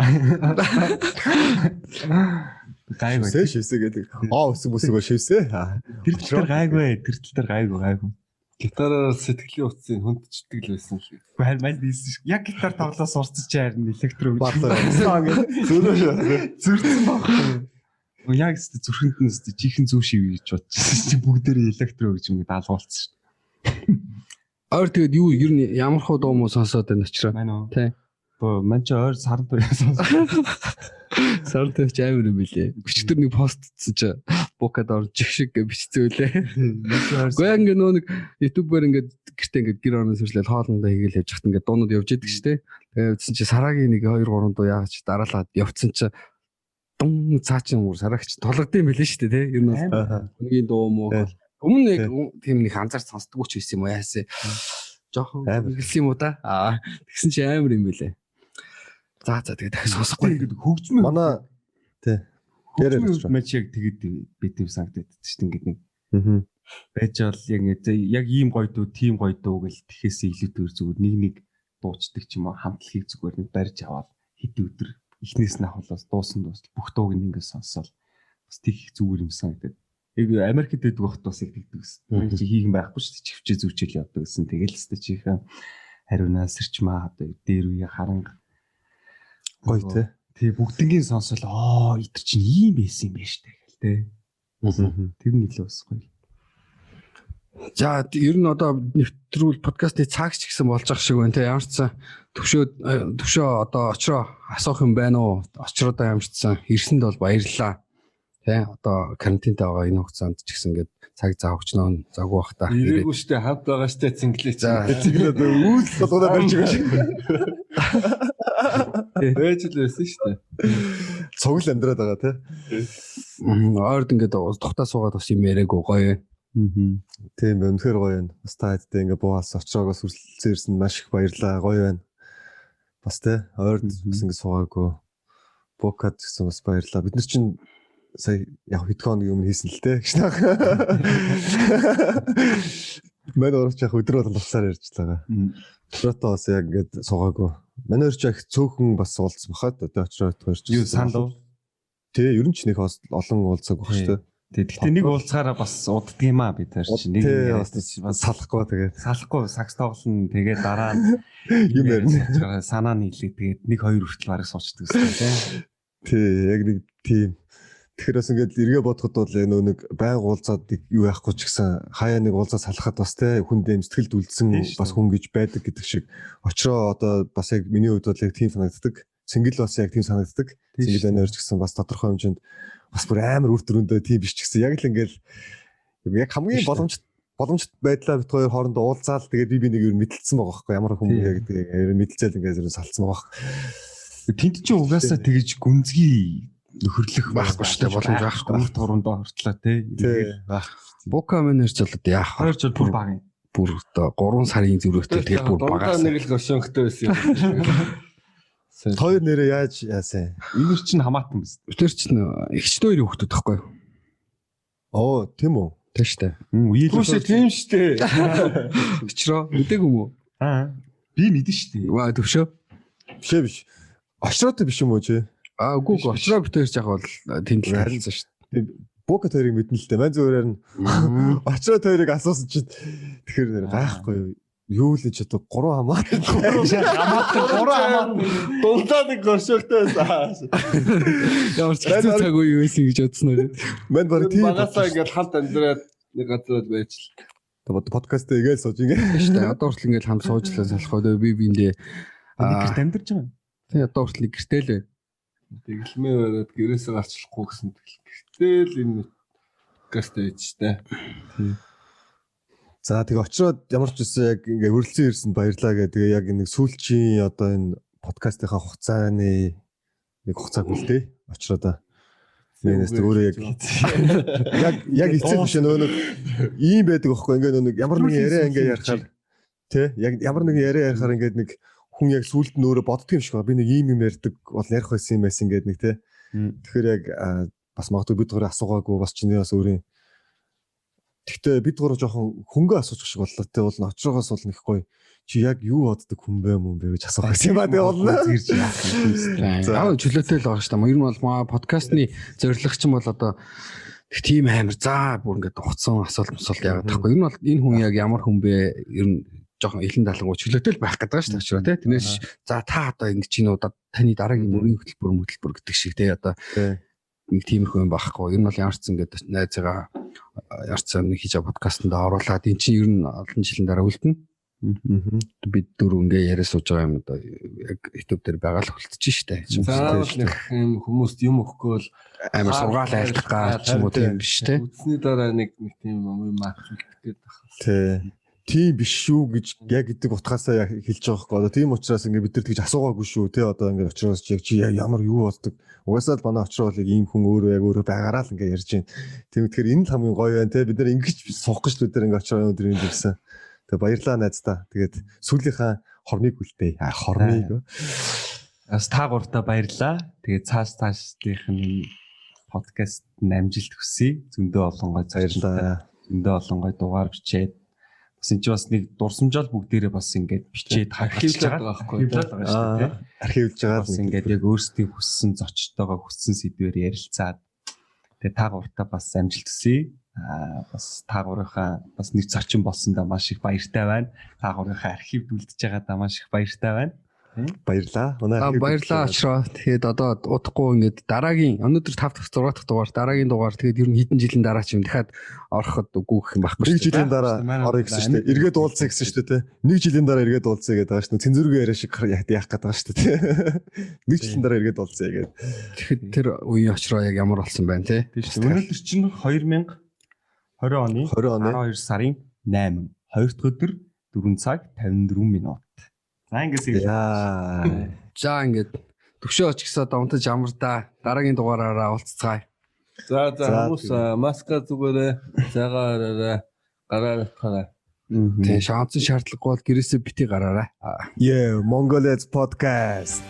Гайгүй. Шивсээ шивсээ гэдэг. Аа өсөг бүсэг шивсээ. Тэр тал дээр гайгүй. Тэр тал дээр гайгүй гайгүй. Гитараар сэтгэлийн утсыг хүндчдэг л байсан л. Гэхдээ харин манд ийсэн шүү. Яг гитар тоглоо сурцсан чи харин электро гэж. Зүрх шүү. Зүрцэн байхгүй. Яг зү зүрхэнд нь зү жихэн зүү шивэ гэж бодчихсон чи бүгдээрээ электро гэж юм даалгуулсан шүү. Ойр тэгээд юу ер нь ямар хуу дуу муу сонсоод байна очроо. Мань уу. Тий. Бөө мань чи ойр саран туяа сонссон. Саран туяа ч амар юм билээ. Өчигдөр нэг постцсан чи букад орж жиг шиг гэж бичсэн үлээ. Гэхдээ ингээ нөө нэг YouTube-ээр ингээ гэртээ ингээ гэр орны сүршлэл хоолндоо хийгээл явж хат ингээ дуунууд явж идэг шүү дээ. Тэгээ явжсэн чи сарагийн нэг 2 3 дуу яагаад ч дараалаад явцсан чи дун цаа чин бүр сарагч толгодсон юм билээ шүү дээ тий. Ер нь бол хүнгийн дуу муу. Өмнө нэг тийм нэг анзаарч сонсдгоо ч байсан юм уу яасаа. Жохон хэлсэн юм уу та? Аа тэгсэн чи амар юм билээ. За за тэгээ дахиж сонсохгүй. Ингээд хөгжмөн манай тий. Хөгжмөн мэч яг тэгэд битв санагдаад шүү дээ ингээд нэг. Байж бол яг ингээд яг ийм гоё дуу, тийм гоё дуу гэл тэхээсээ илүүтэйгээр зүгээр нэг нэг дуучдаг ч юм уу хамтлагийг зүгээр нэг барьж аваад хэд өдөр эхнээс нь ахвалаас дуусан дуусал бүх дууг нь ингээд сонсоол бас тийх зүгээр юм санагдаад. Яг Америкт байдаг багт бас яг тэгдэг гэсэн. Мэн чи хийгэн байхгүй шүү дээ. Чивчээ зүвчээл явдаг гэсэн. Тэгэл өстө чихэн хариунаа сэрчмаа одоо дээр үе харанга гоё те. Тий бүгднгийн сонсол аа идэр чинь ийм байсан юм байна штэ гэл те. Тэр нь илүү бас гоё. За ер нь одоо нэвтрүүл подкастны цагч гэсэн болж байгаа шиг байна те. Ямар ч сан төвшөө одоо очроо асуух юм байна уу? Очроодоо ямар ч сан ирсэнд бол баярлалаа. Тэ одоо карантинтай байгаа энэ хугацаанд ч гэсэн ингээд цаг зав өгчнөө завгүй бах та. Ирээгүй штэ хамт байгаа штэ цэнгэлээ. За цэнгэлээ үүл болгоноо барьж байгаа шиг. Байж л байсан штэ. Цуг л амьдраад байгаа тий. Ойрд ингээд тухтаа суугаад бас юм яриаггүй гоё. Тийм байна. Үнэхээр гоё байна. Бас та хэдтэй ингээд буугаас очроогоос үргэлжлэн ирсэн маш их баярлаа. Гоё байна. Бас тий ойрд бас ингээд суугаагүй. Букад гэсэн бас баярлаа. Бид нар чинь сая яг хэдхэн хоногийн өмнө хийсэн л те гэж нах. Манай урагч яг өдөр болгон туслаар ярьж байгаа. Очроотой бас яг ингээд суугаагүй. Манай урагч яг цөөхөн бас уулзсан бахад одоо очроо хоёр ч. Юу санд уу? Тэ ер нь ч нэг бас олон уулзаагүй бах шүү дээ. Тэ гэхдээ нэг уулзгаараа бас уддаг юм аа бид хоёр чинь нэг бас салахгүй тэгээд салахгүй сакс тоглоно тэгээд дараа нь юм ярина. Санаа нийлээ тэгээд нэг хоёр хүртэл бараг суучдаг гэсэн тэ. Тэ яг нэг тийм. Тэгэхээр бас ингээд эргээ бодоход бол нөө нэг байнга уулзаад юу яахгүй ч гэсэн хаяа нэг уулзаад салахад бас те хүнд юм сэтгэлд үлдсэн бас хүн гэж байдаг гэдэг шиг очроо одоо бас яг миний хувьд бол яг тийм санагддаг. Цэнгэл бас яг тийм санагддаг. Цэнгэл байна орж гэсэн бас тодорхой хэмжээнд бас бүр амар үр дүрэндээ тийм биш ч гэсэн яг л ингээд яг хамгийн боломжтой байдлаа бит хоёр хоорондоо уулзаал тэгээд би нэг юм мэдлэлсэн байгаа байхгүй ямар хүн бэ гэдэг ер нь мэдлцээл ингээд ер нь салцсан байгаа байхгүй. Тэнд чинь угаасаа тэгэж гүнзгий нөхөрлөх байхгүй шүү дээ боломж байхгүй. Үр турундаа хортлоо тий. Бука менежер ч болоод яах вэ? Хоёр жил бүр бага юм. Бүр одоо 3 сарын зүрхтэй тэгэл бүр багаас. Нэг л гошонгтой байсан юм. Хоёр нэрээ яаж яасан? Энэр чинь хамаатан биз. Тэр чинь эгчтэй хоёрын хүүхдүүд байхгүй юу? Оо, тийм үү? Тийм шүү дээ. Үгүй тийм шүү дээ. Өчрөө мэдээгүй юм уу? Аа. Би мэдэн шүү дээ. Ваа төвшөө. Биш ээ биш. Очроотой биш юм уу чи? Аа үгүй үгүй очроо битээр жах бол тэнд л харилцсан шүү дээ. Бука хоёрыг мэднэ л дээ. Ман зүгээр нь очроо хоёрыг асуусан чинь тэгэхээр нэр гайхгүй юу? Юу л гэж одоо 3 хамаат. Хамаат 3 хамаат. Дундаа нэг горшоктой байсан. Ямар ч хэцүү цаг үе байсан гэж бодсон уу? Мэн баг тийм. Багасаа ингээд хамт амьдраад нэг газар байж л. Подкаст игээл сууж ингээ. Тийм шүү дээ. Одоо хүртэл ингээд хамт суужлаа салах уу. Би биэндээ Нэг гэрт амьдарч байгаа юм. тий одоо хүртэл нэг гэртэй л байна. Тэгэлмээ бариад гэрээсээ гарчлахгүй гэсэн тэгэл гэртээ л энэ подкаст байж штэ. За тэгээ очроод ямар ч үсэн яг ингээ үрэлцэн ирсэнд баярлаа гэ. Тэгээ яг нэг сүүлчийн одоо энэ подкастынхаа хугацааны нэг хугацааг үлдээ. Очроод Мэнэс өөрөө яг яг яг эцэг биш нөгөө нэг ийм байдаг аахгүй ингээ нөгөө нэг ямар нэгэн яриа ингээ ярихаар тий яг ямар нэгэн яриа ярихаар ингээд нэг хүн яг сүулт нь өөрөө боддөг юм шиг байна. Би нэг ийм юм ярьдаг бол ярих байсан юм байсан ингээд нэг тий. Тэгэхээр яг бас магадгүй бид гурыг асуугаагүй бас чиний бас өөрийн. Гэхдээ бид гурав жоохон хөнгө асуучих шиг боллоо тий бол очроогоос бол нэг гоё чи яг юу боддог хүн бэ мөн бэ гэж асуух гэсэн юм ба тий болно. Зэрж яах юм бэ? За чөлөөтэй л байгаа шүү дээ. Ер нь бол маа подкастны зорилго чинь бол одоо тийм амар за бүр ингээд ухцсан асуулт масуулт яагаад тахгүй. Ер нь бол энэ хүн яг ямар хүн бэ? Ер нь жоохон элен далангуу чөлөөтэй л байх гэдэг байгаа шүү дээ. Очроо тий. Тэрнээс за та одоо ингэж чинь удаа таны дараагийн мөрийн хөтөлбөр гэдэг шиг тий одоо нэг тиймэрхүү юм байхгүй. Ер нь бол ямар ч ингээд найзыгаа ямар ч юм хийж байгаа подкастэнд оруулаад эн чинь ер нь олон жилийн дараа үлдэнэ. Бид дөрөв ингээ яриа сууж байгаа юм одоо яг YouTube дээр байгаа л үлдчихэж штэ. Заавал нэг юм хүмүүст юм өгөхгүй бол амар сургаал айлтгах гал ч юм уу тийм биш те. Үзсний дараа нэг нэг тийм юм марч үлдэх гээд байна. Тий. Тийм биш шүү гэж яг гэдэг утгаасаа хэлж байгаа байхгүй. Одоо тийм учраас ингээ бид нар тэгж асуугаагүй шүү те. Одоо ингээ очроос чи яг чи ямар юу боддог. Угаасаа л манай очроо бол яг ийм хүн өөрөө яг өөрөө байгаараа л ингээ ярьж байна. Тийм тэгэхээр энэ л хамгийн гоё байна те. Бид нар ингэж суух гэж бид нар ингээ очроо өнөөдөр энд ирсэн. Тэгээ баярлалаа найздаа. Тэгээд сүүлийнхаа хормыг үлдээе. А хормыг. Бас та гуртаа баярлалаа. Тэгээд цааш цаашдынх нь подкаст нь амжилт хүсье. Зөндөө олон гой баярлалаа. Зөндөө олон гой дугаар бичээд бас энэ чинь бас нэг дурсамжаал бүгдээрээ бас ингээд бичээд архивлаад байгаа байхгүй архивлаад байгаа шүү дээ. Архивлж байгаа бас ингээд яг өөрсдийн хүссэн зочдтойгоо хүссэн сэдвээр ярилцаад тэгээд та гуртаа бас амжилт хүсье. Аа бас та гурынхаа бас нэг зочин болсондоо маш их баяртай байна. Та гурынхаа архивд үлдэж байгаадаа маш их баяртай байна. Баярлаа. Баярлаа очроо. Тэгээд одоо удахгүй ингээд дараагийн өнөөдөр 5 дахь 6 дахь дугаар дараагийн дугаар тэгээд ер нь хэдэн жилийн дараа ч юм дахиад ороход үгүй гэх юм байхгүй шүү дээ. Нэг жилийн дараа орё гэсэн шүү дээ. Эргээд уулзъя гэсэн шүү дээ, тэ. Нэг жилийн дараа эргээд уулзъя гэдэг байгаа шүү дээ. Цензургүй яриа шиг яах гээд байгаа шүү дээ, тэ. Нэг жилийн дараа эргээд уулзъя гэдэг. Тэгэхэд тэр үеийн очроо яг ямар болсон байна, тэ. Тийм шүү. Өнөөдөр чинь 2020 оны 12 сарын 8 2 дахь өдөр 4 цаг 54 минут. За ингээс яа. За ингээд төгшөө очгсоо донтож амардаа. Дараагийн дугаараараа уулзцгаая. За за хүмүүс маска зүгээрээ зайгаа хараарай. Гараа татгаарай. Тийм шансын шаардлагагүй бол гэрээсээ бити гараарай. Yeah, Mongolians podcast.